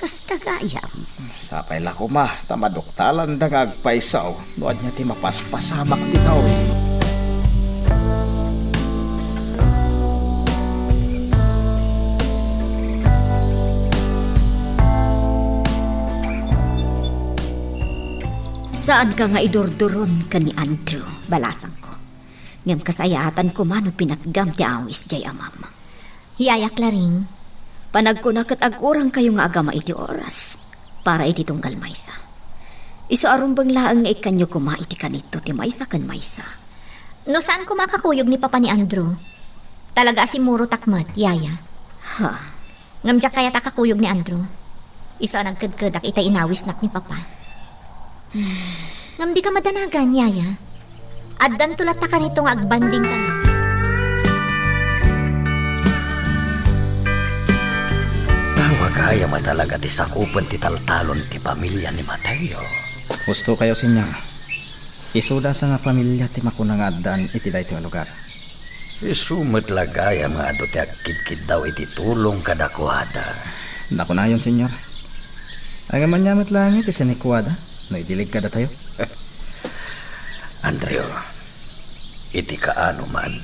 Kasta gayam. Sapay la koma ta maduktalanda nga agpayso no ania ti mapaspasamak ditoy. Saanka nga idurduron ken ni Andrew, balasangko. Ngem kasayaatan koma no pinatgam ti awis diay amam. Yaya Claring, panagkuna ket agkurangkayo nga agama iti oras para iti tunggal maysa. Isu a rumbeng laeng nga ikkanyo koma iti kanito ti maysa ken maysa. No saan koma a kakuyog ni Papa ni Andrew, talaga a simmurotak met, Yaya. Ha? Ngem diak kayat a kakuyog ni Andrew. Isu a nagkedkedak itay inawisnak ni Papa. Ngem dika madanagan, Yaya. Addanto latta kanito nga agbanding kaniak. Awan gayam a talaga ti sakupen ti taltalon ti pamilia ni Mateo. Husto kayo, Señor. Isuda sa nga pamilia ti makuna nga addan iti daytoy a lugar. Isu met la gayam nga adu ti agkidkiddaw iti tulong kadakuada. Nakunayon, Señor. Ngem ania met laeng ti sanikuada no idilig kadatayo? Andrew, iti kaano man,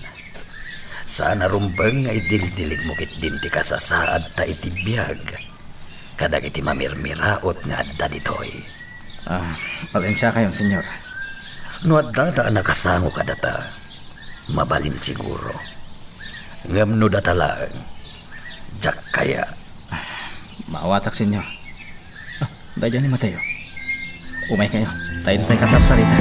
saan a rumbeng nga idildiligmo ketdin ti kasasaadta iti biag kadagiti mamirmiraot nga adda ditoy. Ah, pasensiakayon, Señor. No addada a nakasango kadata, mabalin siguro. Ngem no data laeng, diak kayat. Maawatak, Señor. Ah, daydiay ni Mateo. Umaykayo, ta intay kasarsarita.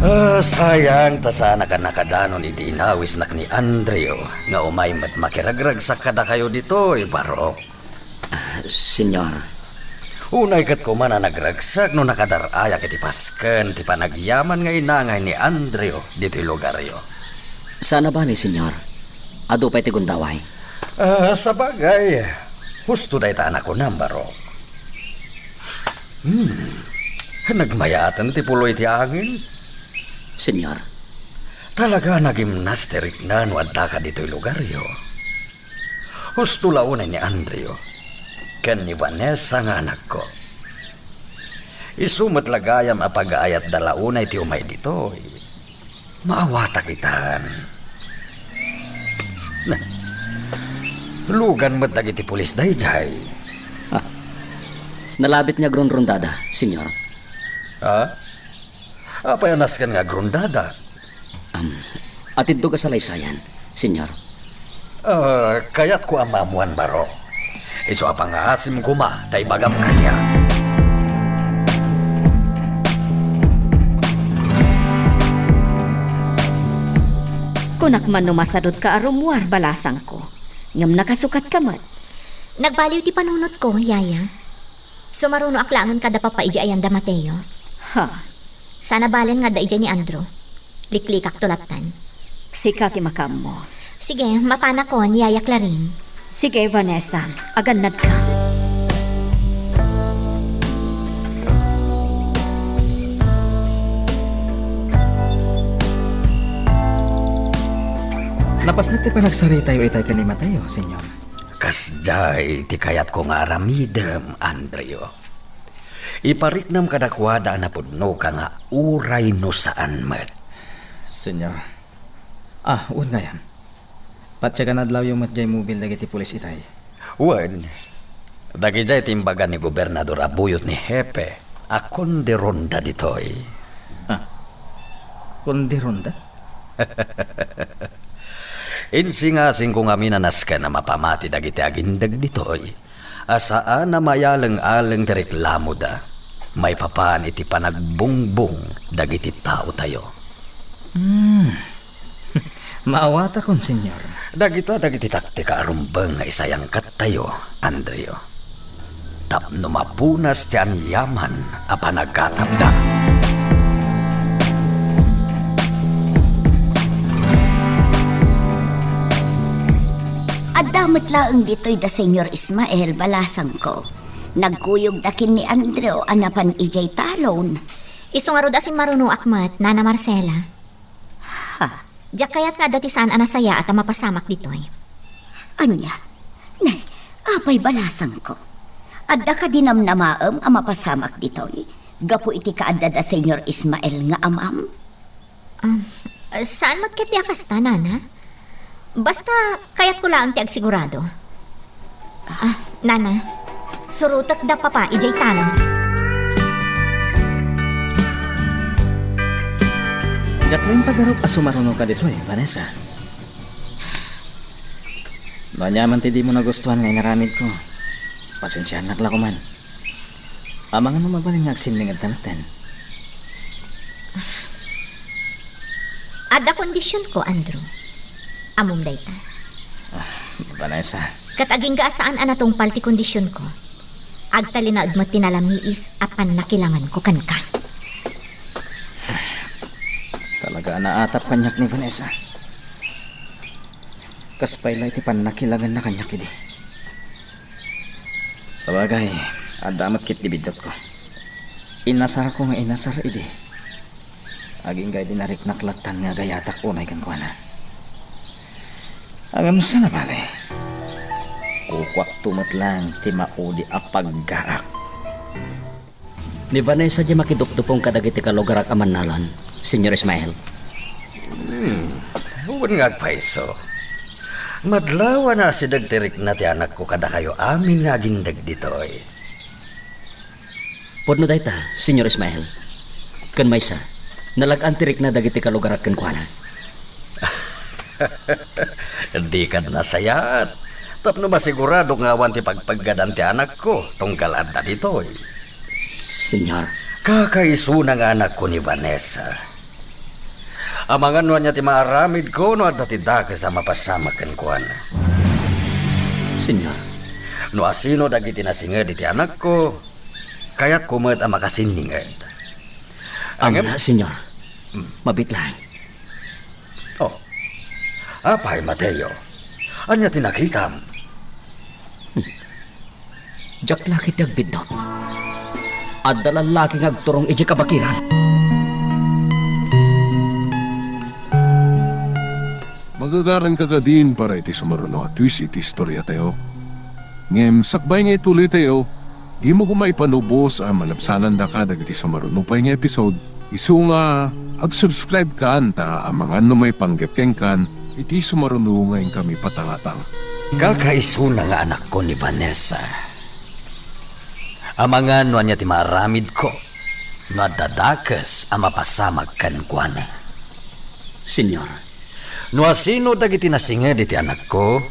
Ah, sayang, ta saanak a nakadanon idi inawisnak ni Andrew nga umay met makiragragsak kadakayo ditoy, Barok. Ah, Señor. Unay ket koma a nagragsak no nakadar-ayak iti pasken ti panagyaman nga inangay ni Andrew ditoy lugaryo. Saan a bale, Señor. Adu pay ti gundaway. Ah, sabagay, husto dayta a nakunam, Barok. Hmm. Nagmayaten ti pulo iti angin. Señor. Talaga a nagimnas ti rikna no addaka ditoy lugaryo. Husto la unay ni Andrew ken ni Vanessa nga anakko. Isu met la gayam a pagaayatda la unay ti umay ditoy. Maawatak itan. Na, lugan met dagiti pulis daydiay. Ah, nalabit nga agrunrundada, Señor. Ha? Apay a nasken nga agrundada? Am, atiddog a salaysayan, Señor. Ah, kayatko a maammuan baro. Isu a pangngaasim koma ta ibagam kaniak. Kunak man no masadutka a rummuar, balasangko. Ngem nakasukatka met. Nagbaliw ti panunotko, Yaya. Sumarunoak laengen kada papa idi ayan da Mateo. Ha? Saan a balen nga adda idiay ni Andrew. Liklikakto lattan. Sika ti makaammo. Sige, mapanakon, Yaya Clarin. Sige, Vanessa, agannadka. Napasnek ti panagsaritatayo itay ken ni Mateo, Señor. Kasdiay ti kayatko nga aramidem, Andrew. Ipariknam kadakuada a napudnoka nga uray no saan met. Señor. Ah, wen gayam. Patiek a naadlawyo met diay mobil dagiti pulis itay. Wen, dagidiay ti imbaga ni Gobernador a buyot ni Hepe a kondironda ditoy. Ah, kondironda? Insingasingko ngamin a nasken a mapamati dagiti agindeg ditoy a saan a mayaleng-aleng ti reklamoda maipapan iti panagbungbong dagiti taotayo. Hmm. Maawatakon, Señor. Dagita dagiti taktika a rumbeng nga isayangkattayo, Andrew. Tapno mapunas ti aniaman a panagatapda. Adda met laeng ditoy da Señor Ismael, balasangko. Nagkuyogda ken ni Andrew a napan idiay talon. Isu ngarud a simmarunoak met, Nana Marcela. Ha? Diak kayat nga adda ti saan a nasayaat a mapasamak ditoy. Ania? Nay, apay balasangko? Adda kadi namnamaem a mapasamak ditoy gapu iti kaaddada Señor Ismael nga amam? Um, saan met ketdi a kasta, Nana? Basta, kayatko laeng ti agsigurado. Ah, Nana, surotek da Papa idiay talon. Diak laeng pagarup a sumarunoka ditoy, Vanessa. No ania man ti dimo nagustuhan nga inaramidko, pasensiaannak la koman. Amangan no mabalin nga agsinningedta metten. Adda kondisionko, Andrew. Ammom dayta. Ah, Vanessa. Ket agingga a saan a natungpal ti kondisionko, agtalinaed met ti nalamiis a pannakilanganko kenka. Talaga a naatap kaniak ni Vanessa. Kas pay la iti pannakilanganna kaniak idi. Sabagay, adda met ketdi biddutko. Inasarko nga inasar idi. Agingga idi nariknak lattan nga agayatak unay kenkuana. Ngem saan a bale, kukuakto met laeng ti maudi a paggaak. Ni Vanessa diay makidupdupong kadagiti kalugarak a mannalon, Señor Ismael. Hmm, wen nga agpayso. Madlaw a naasideg ti rikna ti anakko kadakayo amin nga agindeg ditoy. Pudno dayta, Señor Ismael. Ken maysa, nalag-an ti rikna dagiti kalugarak kenkuana. Dikad nasayaat, tapno masigurado nga awan ti pagpeggadan ti anakko tunggal adda ditoy. Señor. Kakaisuna nga anakko ni Vanessa. Amangan no ania ti maaramidko no adda ti dakes a mapasamak kenkuana. Señor. No asino dagiti nasinged iti anakko, kayatko met a makasinninged. Ngem Amna, Señor. Hmm. Mabiit laeng. Oh. Apay, Mateo? Ania ti nakitam? Hmm. Diak la ketdi agbiddut. Adda lallaki nga agturong idiay kabakiran. Magagaranka kadin para iti sumaruno a twist iti istoriatayo. Ngem sakbay nga ituloytayo, dimo koma ipanubos a malabsanandaka dagiti sumaruno pay nga episode, isu nga ag-subscribe-kan ta amangan no maipanggep kenkan iti sumaruno nga inkami patangatang. Kakaisuna nga anakko ni Vanessa. Amangan no ania ti maaramidko no adda dakes a mapasamak kenkuana. Señor, no asino dagiti nasinged iti anakko,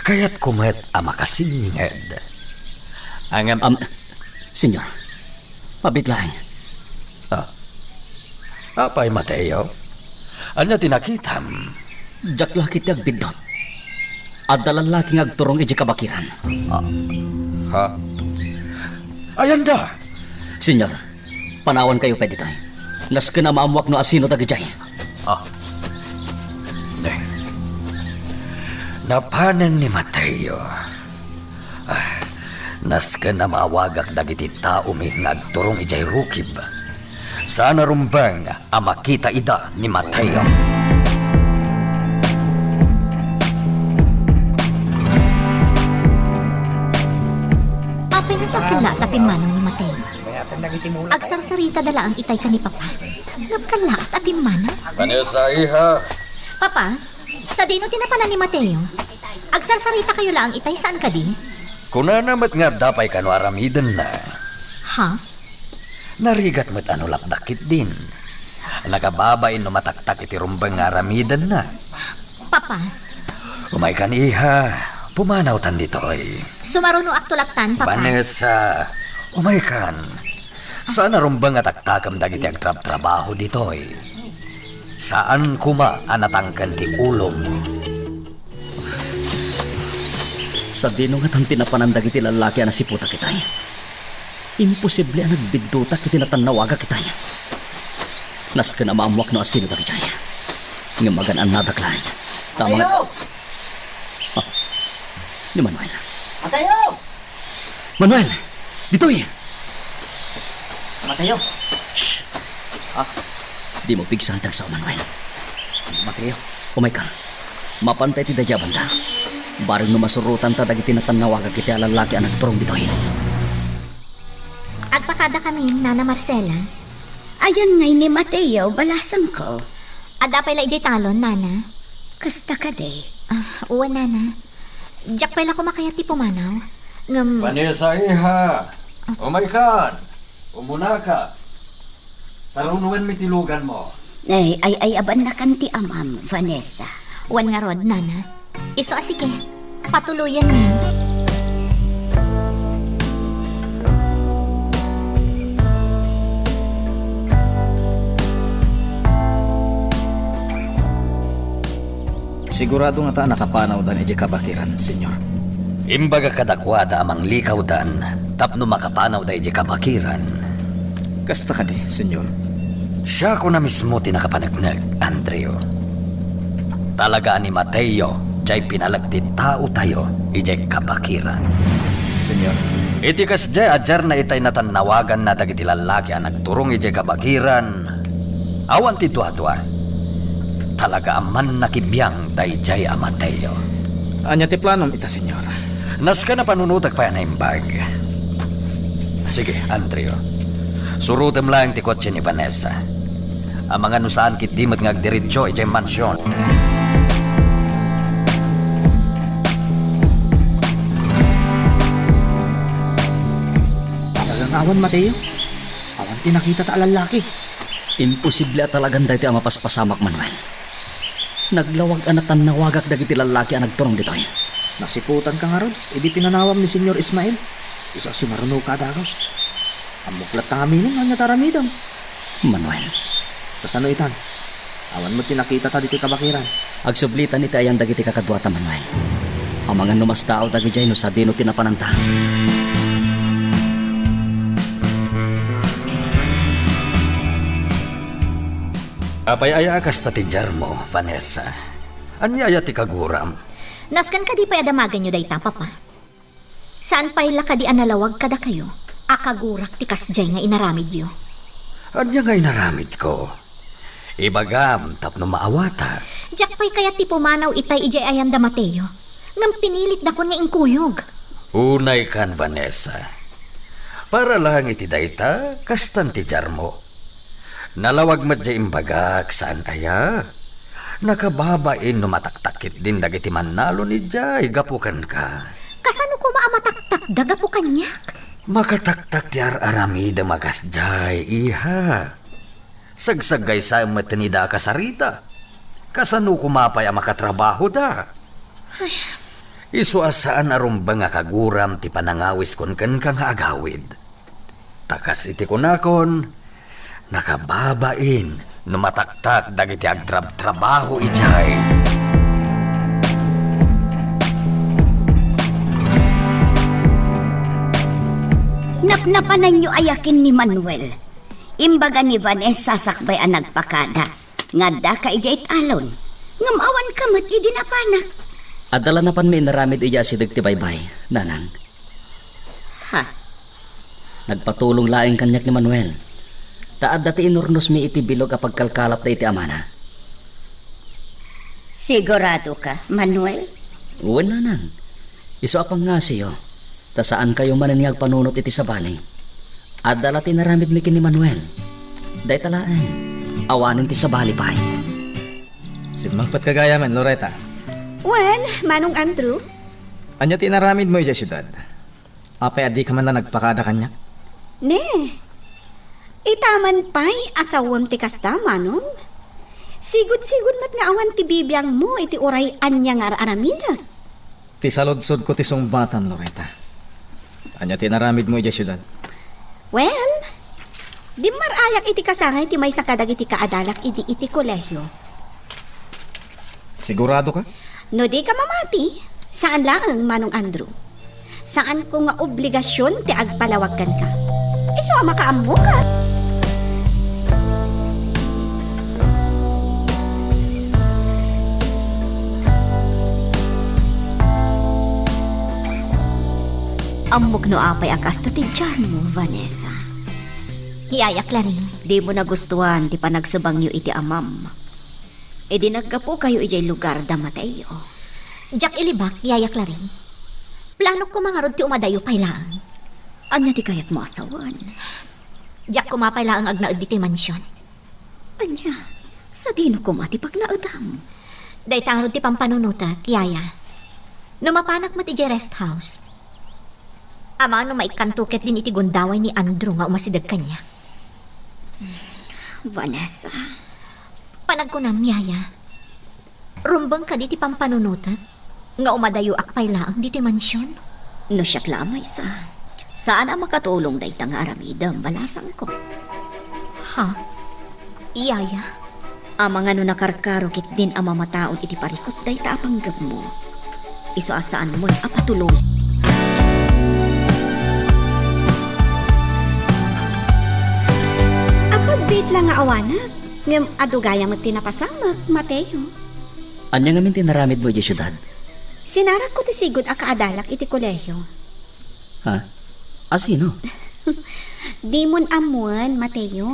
kayatko met a makasinged. Ngem, am, Señor, mabiit laeng. Ah. Apay, Mateo? Ania ti nakitam? Diak la ketdi agbiddut. Adda lallaki nga agturong idiay kabakiran. Ah. Ha? Ayanda! Señor, panawankayo pay ditoy. Nasken a maammuak no asino dagidiay. Ah. Ne. Napanen ni Mateo. Ah, nasken a maawagak dagiti taomi nga agturong idiay rukib. Saan a rumbeng a makita ida ni Mateo. Apay, nataken la ta pimmanaw ni Mateo. Agsarsaritada laeng itay ken ni Papa. Ngem kalla ta pimmanaw. Vanessa, iha. Papa, sadino ti napanan ni Mateo? Agsarsaritakayo laeng itay, saan kadi? Kunana met nga adda pay kano aramidenna. Ha? Narigat met a no lapdak ketdin. Nakababain no mataktak iti rumbeng nga aramidenna. Papa. Umaykan, iha. Pumanawtan ditoy. Sumarunoak tulaptan, Papa. Vanessa, umaykan. Saan a rumbeng a taktakem dagiti agtrabtrabaho ditoy. Saan koma a natangken ti ulom. Sadino ngatan ti napanan dagiti lallaki a nasiputak itay? Imposible a nagbiddutak iti natannawagak itay. Nasken a maammuak no asino dagitoy. Ngem magan-annadak laeng. Tama nga. Mateo! Ah, ni Manuel. Mateo! Manuel! Ditoy! Mateo! Shh! Ah? Dimo pigsa ti agsao, Manuel. Mateo. Umayka. Mapanta iti daydiay a banda. Bareng no masurotanta dagiti natannawagak iti a lallaki a nagturong ditoy. Agpakadakami, Nana Marcela. Ayan ngay ni Mateo, balasangko. Adda pay la idiay talon, Nana. Kasta kadi? Ah, wen, Nana. Diak pay la koma kayat ti pumanaw. Ngem Vanessa, iha. Umaykan. Umunaka. Sarunoenmi ti luganmo. Ay, ay, ay, abannakan ti amam, Vanessa. Wen ngarud, Nana. Isu a sige. Patuloyenmi. Sigurado ngata a nakapanawdan idiay kabakiran, Señor. Imbagak kadakuada a manglikawdan tapno makapanawda idiay kabakiran. Kasta kadi, Señor. Siakon a mismo ti nakapaneknek, Andrew. Talaga a ni Mateo diay pinalek ti taotayo idiay kabakiran. Señor. Iti kasdiay a diarna itay natannawaganna dagiti lallaki a nagturong idiay kabakiran, awan ti duadua. Talaga a mannakibiang daydiay a Mateo. Ania ti planom ita, Señor? Nasken a panunotek pay a naimbag. Sige, Andrew. Surotem laeng ti kotse ni Vanessa. Amangan no saan ketdi met nga agdiretso idiay mansion. Talaga nga awan, Mateo. Awan ti nakitata a lallaki. Imposible a talagan daytoy a mapaspasamak, Manuel. Naglawag a natannawagak dagiti lallaki a nagturong ditoy. Nasiputanka ngarud idi pinanawam ni Señor Ismael. Isu a sumarunoka a dagus. Ammok latta ngamin no ania ti aramidem. Manuel. Kasano itan? Awan met ti nakitata ditoy kabakiran. Agsublitan iti ayan dagiti kakaduata, Manuel. Amangan no mastaaw dagidiay no sadino ti napananta. Apay aya a kasta ti diarmo, Vanessa? Ania aya ti kaguram? Nasken kadi pay a damagenyo dayta, Papa? Saan pay la kadi a nalawag kadakayo? Akagurak ti kasdiay nga inaramidyo. Ania nga inaramidko? Ibagam tapno maawatak. Diak pay kayat ti pumanaw itay idiay ayanda, Mateo. Ngem pinilitdakon nga inkuyog. Unaykan, Vanessa. Para laeng iti dayta, kastan ti diarmo. Nalawag met diay imbagak, saan aya? Nakababain no mataktak ketdin dagiti mannalon idiay gapu kenka. Kasano koma a mataktakda gapu kaniak? Makataktak ti ar-aramidem a kasdiay, iha. Sagsaggaysam met ida a kasarita. Kasano koma pay a makatrabahoda? Ay. Isu a saan a rumbeng a kaguram ti panangawiskon kenka nga agawid. Ta kas iti kunakon, nakababain no mataktak dagiti agtrabtrabaho idiay. Napnapananyo aya ken ni Manuel? Imbaga ni Vanessa sakbay a nagpakada nga addaka idiay talon, ngem awanka met idi napanak. Adda la napanmi inaramid idiay asideg ti baybay, nanang. Ha? Nagpatulong laeng kaniak ni Manuel. Ta adda ti inurnosmi iti bilog a pagkalkalapda iti amana. Siguradoka, Manuel? Wen, nanang. Isu a pangngasiyo, ta saankayo manen nga agpanunot iti sabali. Adda la ti inaramidmi ken ni Manuel. Dayta laeng, awanen ti sabali pay. Simmangpetka gayam, Loretta. Wen, Manong Andrew? Ania ti inaramidmo idiay siudad? Apay a dika man la nagpakada kaniak? Ne. Ita man pay a sawem ti kasta, Manong. Sigud-sigud met nga awan ti bibiangmo iti uray ania nga ar-aramidek. Ti saludsodko ti sungbatam, Loretta. Ania ti inaramidmo idiay siudad? Wen, dimmar-ayak iti kasangay ti maysa kadagiti kaadalak idi iti kolehio. Siguradoka? No dika mamati, saan laeng, Manong Andrew. Saanko nga obligasion ti agpalawag kenka. Isu a makaammoka. Ammok no apay a kasta ti diarmo, Vanessa. Yaya Claring. Dimo nagustuan ti panagsubangyo iti amam idi naggapukayo idiay lugar da Mateo. Diak ilibak, Yaya Claring. Planok koma ngarud ti umadayo pay laeng. Ania ti kayatmo a sawen? Diak koma pay laeng agnaed ditoy mansion. Ania, sadino koma ti pagnaedam? Dayta ngarud ti pampanunotek, Yaya. No mapanak met idiay rest house, amangan no maikkanto ketdin iti gundaway ni Andrew nga umasideg kaniak. Vanessa. Panagkunam, Yaya. Rumbeng kadi ti pampanunotek nga umadayoak pay laeng ditoy mansion? No siak la a maysa, saan a makatulong dayta nga aramidem, balasangko. Ha? Yaya? Amangan no nakarkaro ketdin a mamataon iti parikut dayta a panggepmo. Isu a saanmon a patuloy. Apagbiit la nga awanak, ngem adu gayam met ti napasamak, Mateo. Ania ngamin ti inaramidmo idiay siudad? Sinarakko ti sigud a kaadalak iti kolehio. Ha? A sino? Dimon ammoen, Mateo.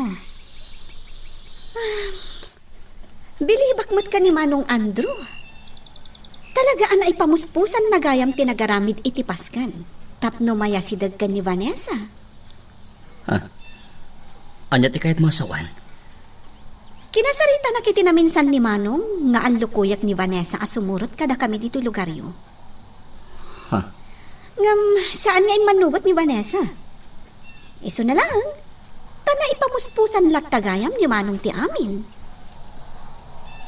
Bilibak met ken ni Manong Andrew. Talaga a naipamuspusanna gayam ti nagaramid iti Pasken tapno mayasideg ken ni Vanessa. Ha? Ania ti kayatmo a sawen? Kinasaritanak iti naminsan ni Manong nga allukoyak ni Vanessa a sumurot kadakami ditoy lugaryo. Ha? Ngem saan nga immannugot ni Vanessa. Isuna laeng, ta naipamuspusan latta gayam ni Manong ti amin.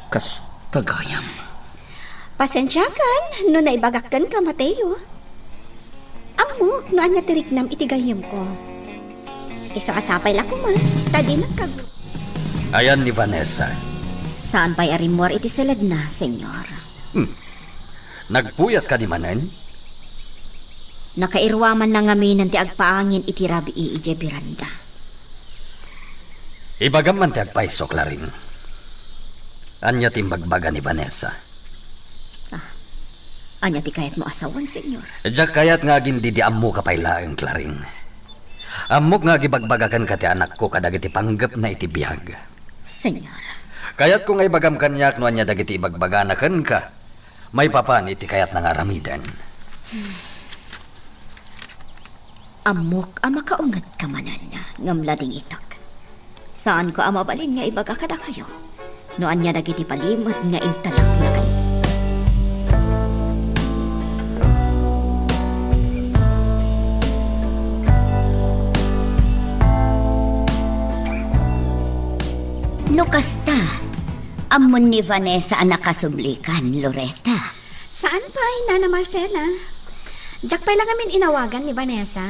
Kasta gayam. Pasensiakan no naibagak kenka, Mateo. Ammok no ania ti riknam iti gayyemko. Isu a sapay la koma, ta dinak kagu- Ayan ni Vanessa. Saan pay a rimmuar iti siledna, Senyor. Hmm. Nagpuyat kadi manen? Nakairuamanna ngaminen ti agpaangin iti rabii idiay beranda. Ibagam man ti agpayso, Claring. Ania ti imbagbaga ni Vanessa? Ah, ania ti kayatmo a sawen, Senyor? Diak kayat nga agindidiammoka pay laeng, Claring. Ammok nga agibagbagakan ka ti anakko kadagiti panggepna iti biag. Señor. Kayatko nga ibagam kaniak no ania dagiti ibagbagana kenka maipapan iti kayatna nga aramiden. Ammok a makaungetka manen, ngem ladingitek. Saanko a mabalin nga ibaga kadakayo no ania dagiti palimed nga intalekna kaniak. No kasta, ammon ni Vanessa a nakasublikan, Loretta. Saan pay, Nana Marcela. Diak pay la ngamin inawagan ni Vanessa.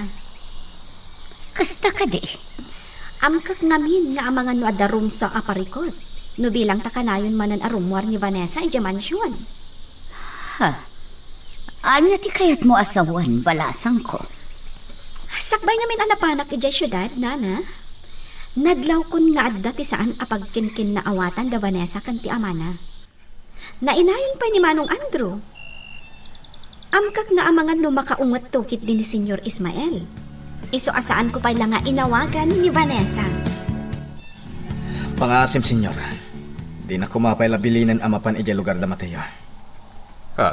Kasta kadi? Ammok ngamin nga amangan no adda rumsua a parikut, no bilang ta kanayon manen a rummuar ni Vanessa idiay mansion. Ha? Ania ti kayatmo a sawen, balasangko? Sakbay ngamin a napanak idiay siudad, Nana, nadlawkon nga adda ti saan a pagkinkinnaawatan da Vanessa ken ti amana. Nainayon pay ni Manong Andrew. Ammok nga amangan no makaungetto ketdi ni Señor Ismael. Isu a saanko pay la nga inawagan ni Vanessa. Pangaasim, Señor. Dina koma pay la bilinen a mapan idiay lugar da Mateo. Ha?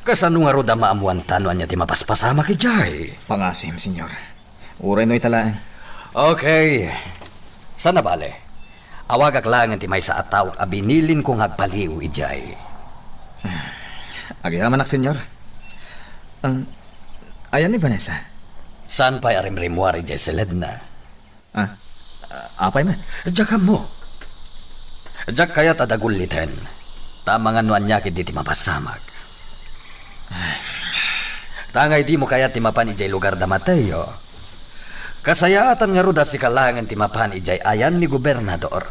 Kasano ngarud a maammuanta no ania ti mapaspasamak idiay? Pangaasim, Señor. Uray no ita laeng. Okay. Saan a bale? Awagak laengen ti maysa a tao a binilinko nga agpaliiw idiay. Agyamanak, Señor. Ang, ayan ni Vanessa? Saan pay a rimrimmuar idiay seledna? Ah, ah, apay man? Diak ammo. Diak kayat a dagulliten. Ta amangan no ania ketdi ti mapasamak. Ta nga idi mo kayat ti mapan idiay lugar da Mateo, kasayaatan ngarud a sika laengen ti mapan idiay ayan ni gobernador.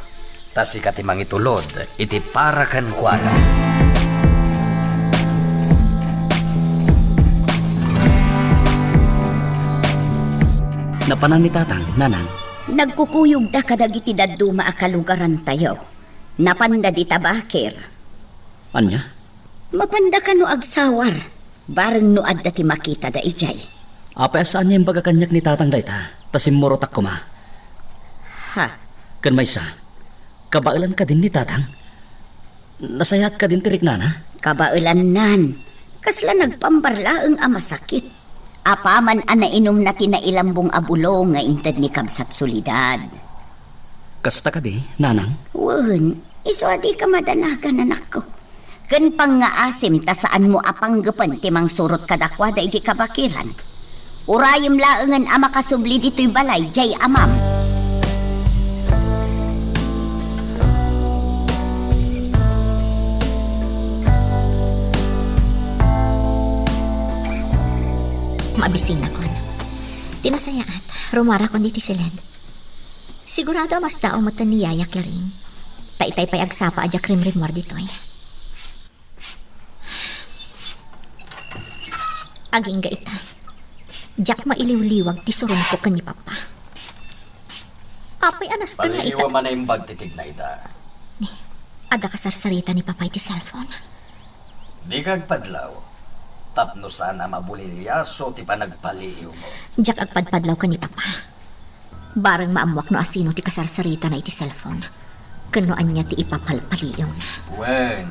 Ta sika ti mangitulod iti para kenkuana. Napanan ni Tatang, Nanang? Nagkukuyogda kadagiti dadduma a kalugarantayo. Napanda dita bakir. Ania? Mapanda kano agsawar, bareng no adda ti makitada idiay. Apay a saan nga imbaga kaniak ni Tatang dayta, ta simmurotak koma. Ha? Ken maysa, kabaelan kadin ni Tatang? Nasayaat kadin ti riknana? Kabaelannan. Kasla nagpambar laeng a masakit. Apaman a nainumna ti nailambong a bulong nga inted ni Kabsat Soledad. Kasta kadi, Nanang? Wen, isu a dika madanagan, anakko. Ken pangngaasim ta saanmo a panggepen ti mangsurot kadakuada idiay kabakiran. Urayem laengen a makasubli ditoy balay diay amam. Maabisinakon. Ti nasayaat, rummuarakon ditoy siled. Sigurado a mas daaw metten ni Yaya Claring. Ta itay pay agsapa a diak rimrimmuar ditoy. Agingga ita, diak mailiwliwag ti suronko ken ni Papa. Apay a nasken nga ita. Paliiwem a naimbag ti tigna ita. Ni, adda kasarsarita ni Papa iti cellphone. Dika agpadlaw, tapno saan a mabuliliaso ti panagpaliiwmo. Diak agpadpadlaw ken ni Papa. Bareng maammuak no asino ti kasarsaritana iti cellphone, ken no ania ti ipapalpaliiwna. Wen,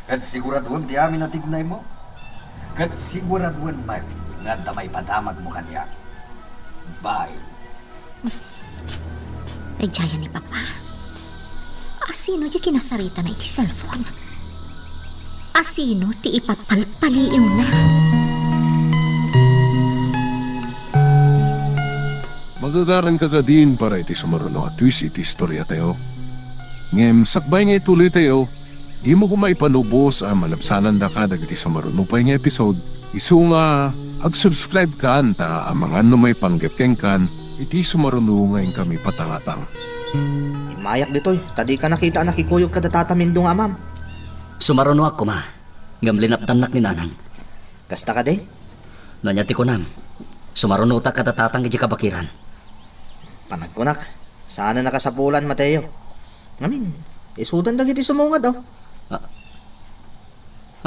ket siguraduem ti amin a tignaymo, ket siguraduem met nga adda maipadamagmo kaniak. Bye. Ay, diayen ni Papa. Asino ti kinasaritana iti cellphone? Asino ti ipapalpaliiwna? Magagaranka kadin para iti sumaruno a twist iti istoriatayo. Ngem sakbay nga ituloytayo, dimo koma ipanubos a malabsanandaka dagiti sumaruno pay nga episode, isu nga ag-subscribe kan ta amangan no maipanggep kenkan iti sumaruno nga inkami patangatang. Immayak ditoy, ta dika nakita a nakikuyog kada Tata Mindo nga amam. Sumarunoak koma, ngem linaptannak ni Nanang. Kasta kadi? No ania ti kunam, sumarunotak kada Tatang idiay kabakiran. Panagkunak, saan a nakasapulan, Mateo. Ngamin, isudan dagiti sumungad, oh. Ah.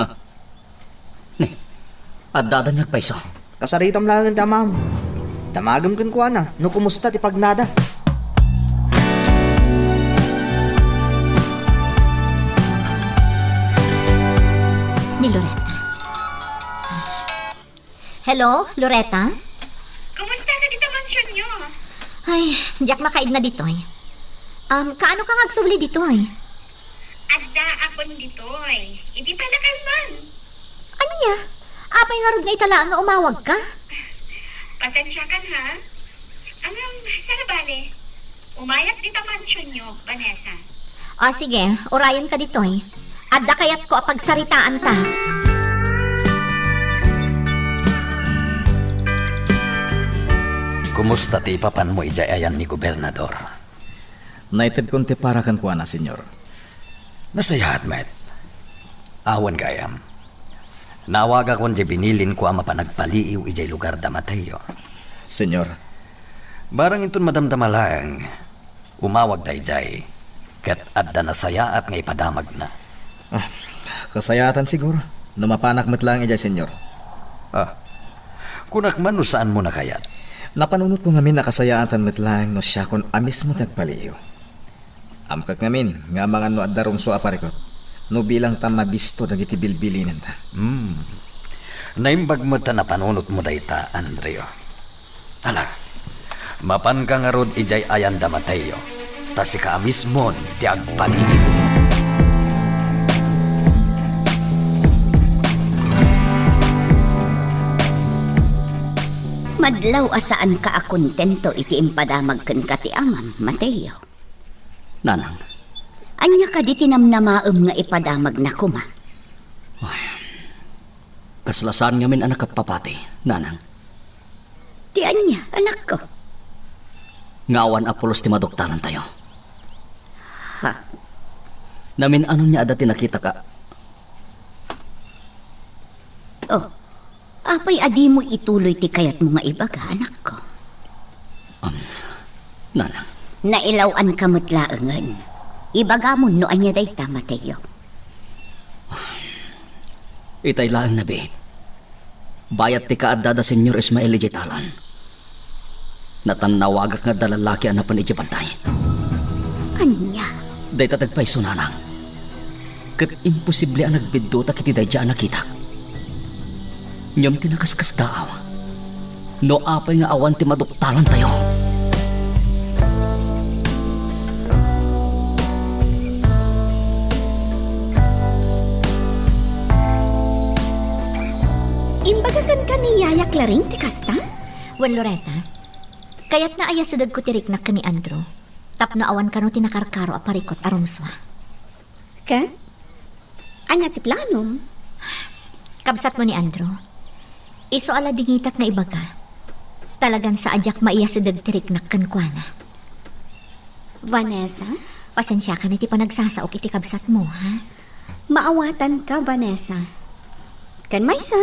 Ha. Ni, adda anian nga agpayso? Kasaritam laeng ti amam. Damagem kenkuana no kumusta ti pagnada. Ni Loretta. Hello, Loretta? Kumusta ka dita mansionyo? Ay, diak makaidna ditoy. Um, kaano ka nga agsubli ditoy? Adda apon ditoy. Idi pala kalman. Ania? Apay ngarud nga ita laeng nga umawag ka? Pasensiakan, ha? Ngem, saan a bale? Umayak dita mansionyo, Vanessa. O, sige, urayen ka ditoy. Adda kayatko a pagsaritaanta. Kumusta ti ipapanmo idiay ayan ni Gobernador? Naitedkon ti para kenkuana, Señor. Nasayaat met. Awan gayam. Naawagakon diay binilinko a mapan agpaliiw idiay lugar da Mateo. Señor. Barang inton madamdama laeng, umawag daydiay, ket adda nasayaat nga ipadamagna. Ah, kasayaatan siguro no mapanak met laeng idiay, Señor. Ah, kunak man no saanmo nakayat. Napanunotko ngamin a kasayaatan met laeng no siakon a mismo ti agpaliiw. Ammok ngamin nga amangan no adda rumsua a parikut, no bilang ta mabisto dagiti bilbilinenta. Hmm. Naimbag met ta napanunotmo dayta, Andrew. Ala, mapanka ngarud idiay ayan da Mateo, ta sika a mismon ti agpaliiw. Madlaw a saanka a kontento iti impadamag kenka ti amam, Mateo. Nanang. Ania kadi ti namnamaem nga ipadamagna koma? Ay, kasla saan ngamin a nakapapati, Nanang. Ti ania, anakko? Nga awan a pulos ti maduktalantayo. Ha? Namin-ano nia adda ti nakitak a... Oh, apay a dimo ituloy ti kayatmo nga ibaga, anakko? Um, Nanang. Nailaw-anka met laengen. Ibagamon no ania dayta, Mateo. Itay laeng nabiit. Bayat ti kaadda da Señor Ismael idiay talon. Natannawagak nga adda lallaki a napan idiay bantay. Ania? Dayta ti agpayso, Nanang. Ket imposible a nagbiddutak iti daydiay a nakitak. Ngem ti nakaskasdaaw, no apay nga awan ti maduktalantayo. Imbaga kenka ni Yaya Claring ti kasta? Wen, Loretta, kayatna a yasidegko ti riknak ken ni Andrew tapno awan kano ti nakarkaro a parikut a rumsua. Ket? Ania ti planom? Kabsatmo ni Andrew. Isu a ladingitak nga ibaga. Talagan sa a diak maiyasideg ti riknak kenkuana. Vanessa? Pasensiakan iti panagsasaok iti kabsatmo, ha? Maawatanka, Vanessa. Ken maysa,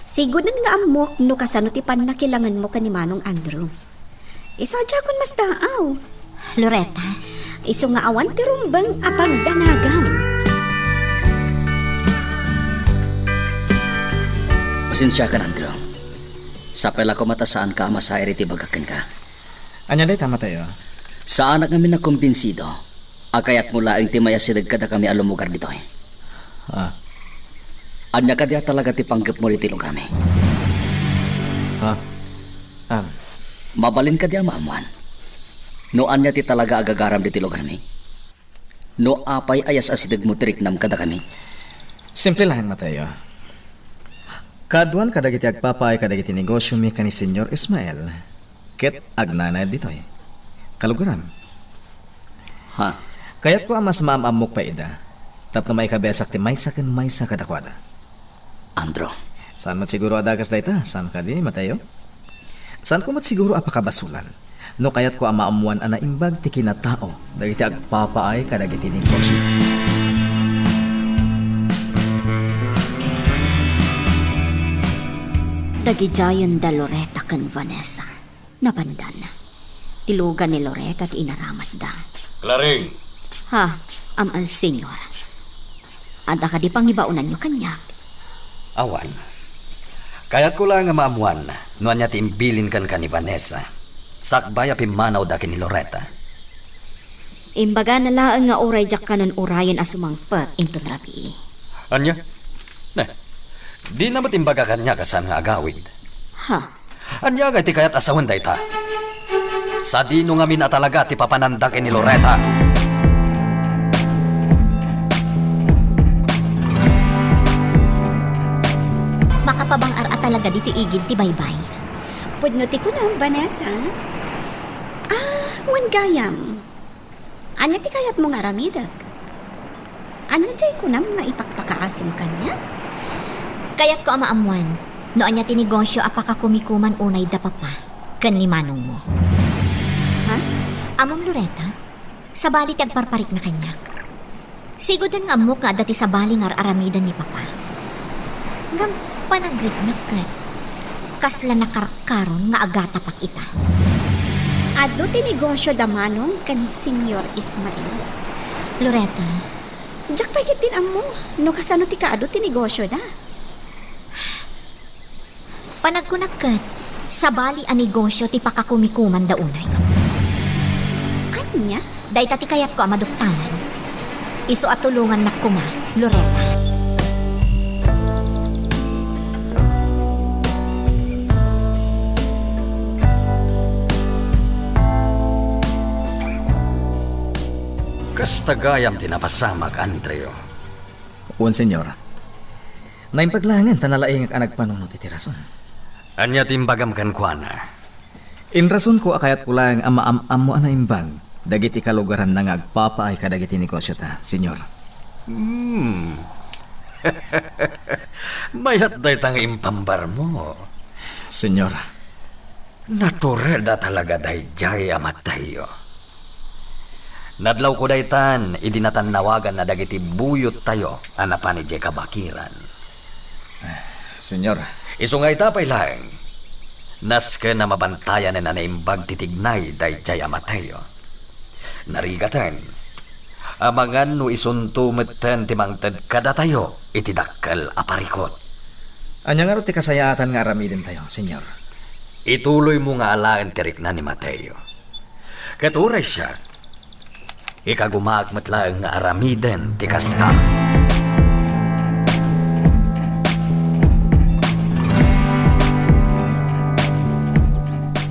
siguden nga ammok no kasano ti pannakilangenmo ken ni Manong Andrew. Isu a diakon masdaaw. Loretta. Isu nga awan ti rumbeng a pagdanagam. Pasensiakan, Andrew. Sapay la koma ta saanka a masair iti ibagak kenka. Ania dayta, Mateo? Saanak ngamin a kumbinsido a kayatmo laeng ti mayasideg kadakami a lumugar ditoy. Ah. Ania kadi a talaga ti panggepmo ditoy lugarmi? Ah. Ah. Mabalin kadi a maammuan no ania ti talaga a gagaram ditoy lugarmi? No apay a yasidegmo ti riknam kadakami? Simple laeng, Mateo. Kaaduan kadagiti agpapaay kadagiti negosiomi ken ni Señor Ismael, ket agnanaed ditoy. Kalugaram. Ha? Kayatko a mas maam-ammok pay ida, tapno maikabiasak ti maysa ken maysa kadakuada. Andrew. Saan met siguro a dagas dayta, saan kadi, Mateo? Saanko met siguro a pakabasolan no kayatko a maammoan a naimbag ti kinatao dagiti agpapaay kadagiti negosio. Dagidiayen da Loretta ken Vanessa. Napandan. Ti lugan ni Loretta ti inaramatda. Claring! Ha, am-, ah, Señor. Adda kadi pangibaonanyo kaniak? Awan. Kayatko laeng a maammuan no ania ti imbilin kenka ni Vanessa sakbay a pimmanawda ken ni Loretta. Imbagana laeng nga uray diak kanon urayen a sumangpet inton rabii. Ania? Ne, dina met imbaga kaniak a saan nga agawid. Ha? Ania ngay ti kayat a sawen dayta? Sadino ngamin a talaga ti papananda ken ni Loretta? Makapabang-ar a talaga ditoy igid ti baybay. Pudno ti kunam, Vanessa. Ah, wen gayam. Ania ti kayatmo nga aramidek? Ania diay kunam nga ipakpakaasim kaniak? Kayatko a maammuan no ania ti negosio a pakakumikuman unay da papa ken ni manongmo. Ha? Ammom, Loretta, sabali ti agparparikna kaniak. Siguden nga ammok nga adda ti sabali nga ar-aramiden ni papa. Ngem panagriknak ket kasla nakarkaron nga agatapak ita. Adu ti negosio da Manong ken Señor Ismael. Loretta. Diak pay ketdin ammo no kasano ti kaadu ti negosio da. Panagkunak ket, sabali a negosio ti pakakumikumanda unay. Ania? Dayta ti kayatko a maduktangan. Isu a tulongannak koma, Loretta. Kasta gayam ti napasamak, Andrew. Wen, Señor. Naimbag laengen ta nalaingek a nagpanunot iti rason. Ania ti imbagam kenkuana? Inrasonko a kayatko laeng a maam-ammo a naimbag dagiti kalugaranna nga agpapaay kadagiti negosiota, Señor. Hmm. Mayat dayta nga impambarmo. Señor. Natured a talaga daydiay a Mateo. Nadlawko daytan idi natannawaganna dagiti buyottayo a napan idiay kabakiran. Señor. Isu nga ita pay laeng, nasken a mabantayanen a naimbag ti tignay daydiay a Mateo. Narigaten, amangan no isunto metten ti mangted kadatayo iti dakkel a parikut. Ania ngarud ti kasayaatan nga aramidentayo, Señor? Ituloymo nga alaen ti rikna ni Mateo. Ket uray siak, ikagumaak met laeng nga aramiden ti kasta.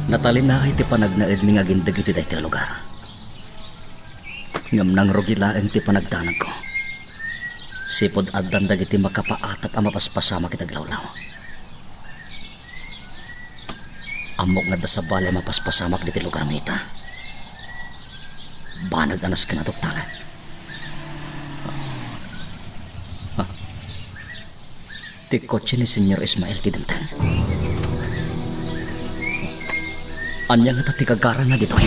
Natalinaay ti panagnaedmi nga agindeg iti daytoy a lugar. Ngem nangrugi laeng ti panagdanagko. Sipud addan dagiti makapaatap a mapaspasamak iti aglawlaw. Ammok nga adda sabali a mapaspasamak ditoy lugar nga ita. Banag a nasken a tuktangan. Ah. Ti kotse ni Señor Ismael ti dimteng. Ania ngata ti gagarana ditoy?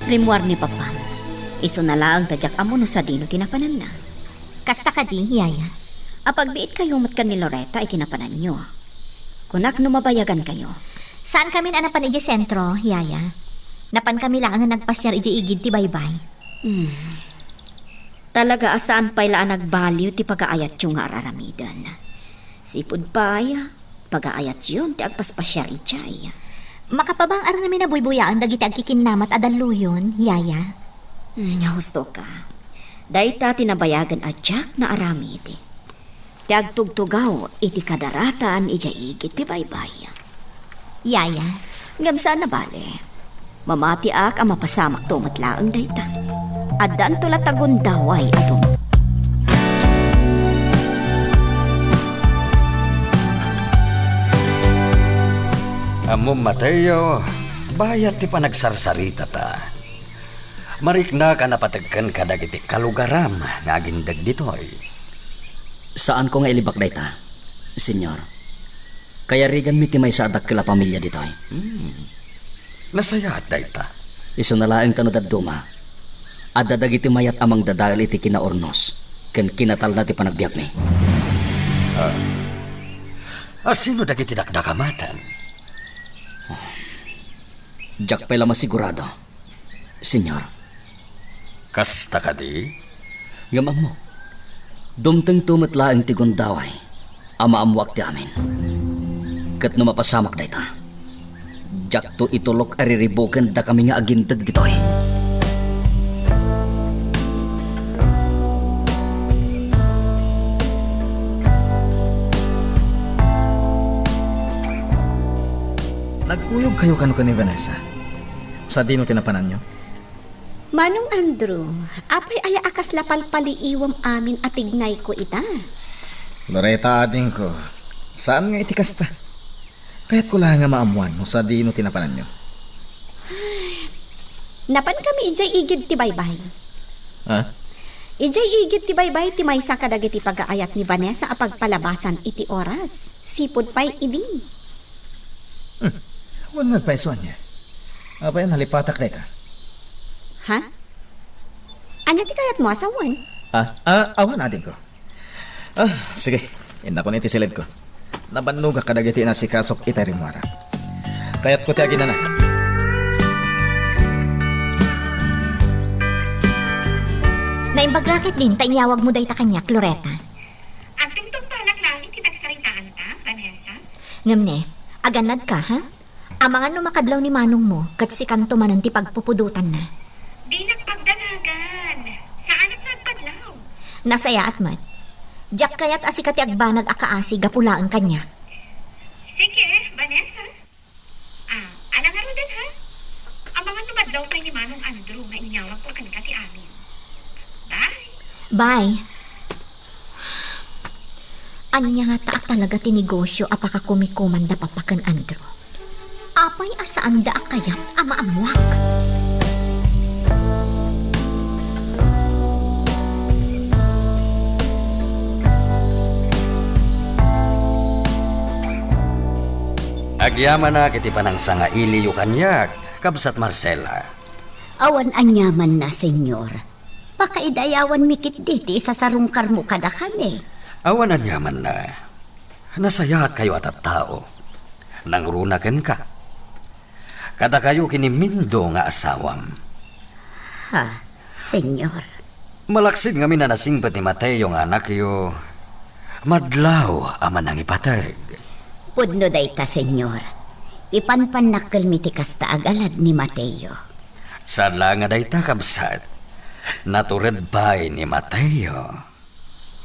Rimmuar ni papam. Isuna laeng ta diak ammo no sadino ti napananna. Kasta kadi, Yaya? Apagbiitkayo met ken ni Loretta iti napananyo. Kunak no mabayagankayo. Saankamin a napan idiay sentro, Yaya. Napankami laeng a nagpasiar idiay igid ti baybay. Hmm. Talaga a saan pay la a nagbaliw ti pagaayatyo nga ar-aramiden. Sipud pay, pagaayatyon ti agpaspasiar idiay. Makapabang-ar ngamin a buybuyaen dagiti agkikinnamat a dalluyon, Yaya. Hmm, husto ka. Dayta ti nabayagen a diak naaramid. Ti agtugtugaw iti kadaratan idiay igid ti baybay. Yaya. Ngem saan a bale. Mamatiak a mapasamakto met laeng dayta. Addanto la ta gundaway a tum-, Ammom, Mateo, bayat ti panagsarsaritata. Mariknak a napateg kenka dagiti kalugaram nga agindeg ditoy. Saanko nga ilibak dayta, Señor. Kayariganmi ti maysa a dakkel a pamilia ditoy. Hmm. Nasayaat dayta. Isuna laeng ta no dadduma, adda dagiti mayat a mangdadael iti kinaurnos ken kinatalna ti panagbiagmi. Ah. A sino dagiti dakdakamaten? Diak pay la masigurado, Señor. Kasta kadi? Ngem ammok, dumtengto met laeng ti gundaway a maammoak ti amin. Ket no mapasamak dayta, diakto itulok a riribukendakami nga aginteg ditoy. Nagkuyogkayo kano ken ni Vanessa? Sadino ti napananyo? Manong Andrew, apay aya a kasla palpaliiwem amin a tignayko ita? Loretta, adingko, saan nga iti kasta. Kayatko laeng nga maammuan no sadino ti napananyo. Napankami idiay igid ti baybay. Ha? Idiay igid ti baybay ti maysa kadagiti pagaayat ni Vanessa a pagpalabasan iti oras. Sipud pay idi. Hmm. Awan nga agpayso ania. Apay a nalipatak dayta? Ha? Ania ti kayatmo a sawen? Ah, ah, awan, adingko. Ah, sige. Innakon iti siledko. Nabannogak kadagiti inasikasok ita rimmuara. Kayatko ti aginana. Naimbag la ketdin ta inyawagmo dayta kaniak, Loretta. Agtungtungpanak laeng ti nagsaritaanta, Vanessa. Ngem ne, agannadka, ha? Amangan no makadlaw ni manongmo, ket sikanto manen ti pagpupudotanna. Dinak pagdanagan. Saanak nga agpadlaw. Nasayaat met. Diak kayat a sika ti agbanag a kaasi gapu laeng kaniak. Sige, Vanessa. Ah, ala ngaruden, ha? Amangan no madlaw pay ni Manong Andrew nga inyawagko kenka ti amin. Bye. Bye. Ania ngata a talaga ti negosio a pakakumikomanda Papa ken Andrew? Apay a saanda a kayat a maammuak? Agyamanak iti panangsangailiyo kaniak, Kabsat Marcela. Awan aniamanna, Señor. Pakaidayawanmi ketdi ti isasarungkarmo kadakami. Awan aniamanna. Nasayaatkayo a tattao. Nangruna kenka. Kadakayo ken ni Mindo nga asawam. Ha, Señor. Malaksid ngamin a nasingpet ni Mateo nga anakyo, madlaw a manangipateg. Pudno dayta, Señor. Ipanpannakkelmi ti kasta a galad ni Mateo. Saan laeng a dayta, kabsat. Natured pay ni Mateo.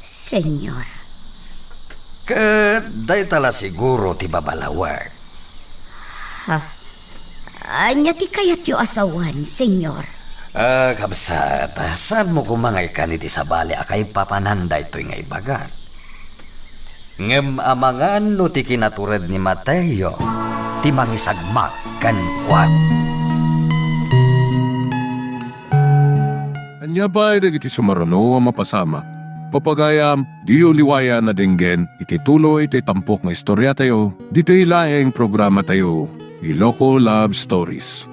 Señor. Ket dayta la siguro ti babalawek. Ha? Ania ti kayatyo a sawen, Señor? Ah, kabsat, saanmo koma nga ikkan iti sabali a kaipapanan daytoy nga ibagak. Ngem amangan no ti kinatured ni Mateo ti mangisagmak kenkuan. Ania pay dagiti sumaruno a mapasamak? Papagayam, diyo liwayan a denggen iti tuloy ti tampok nga istoriatayo, ditoy laeng programatayo, Iloko Love Stories.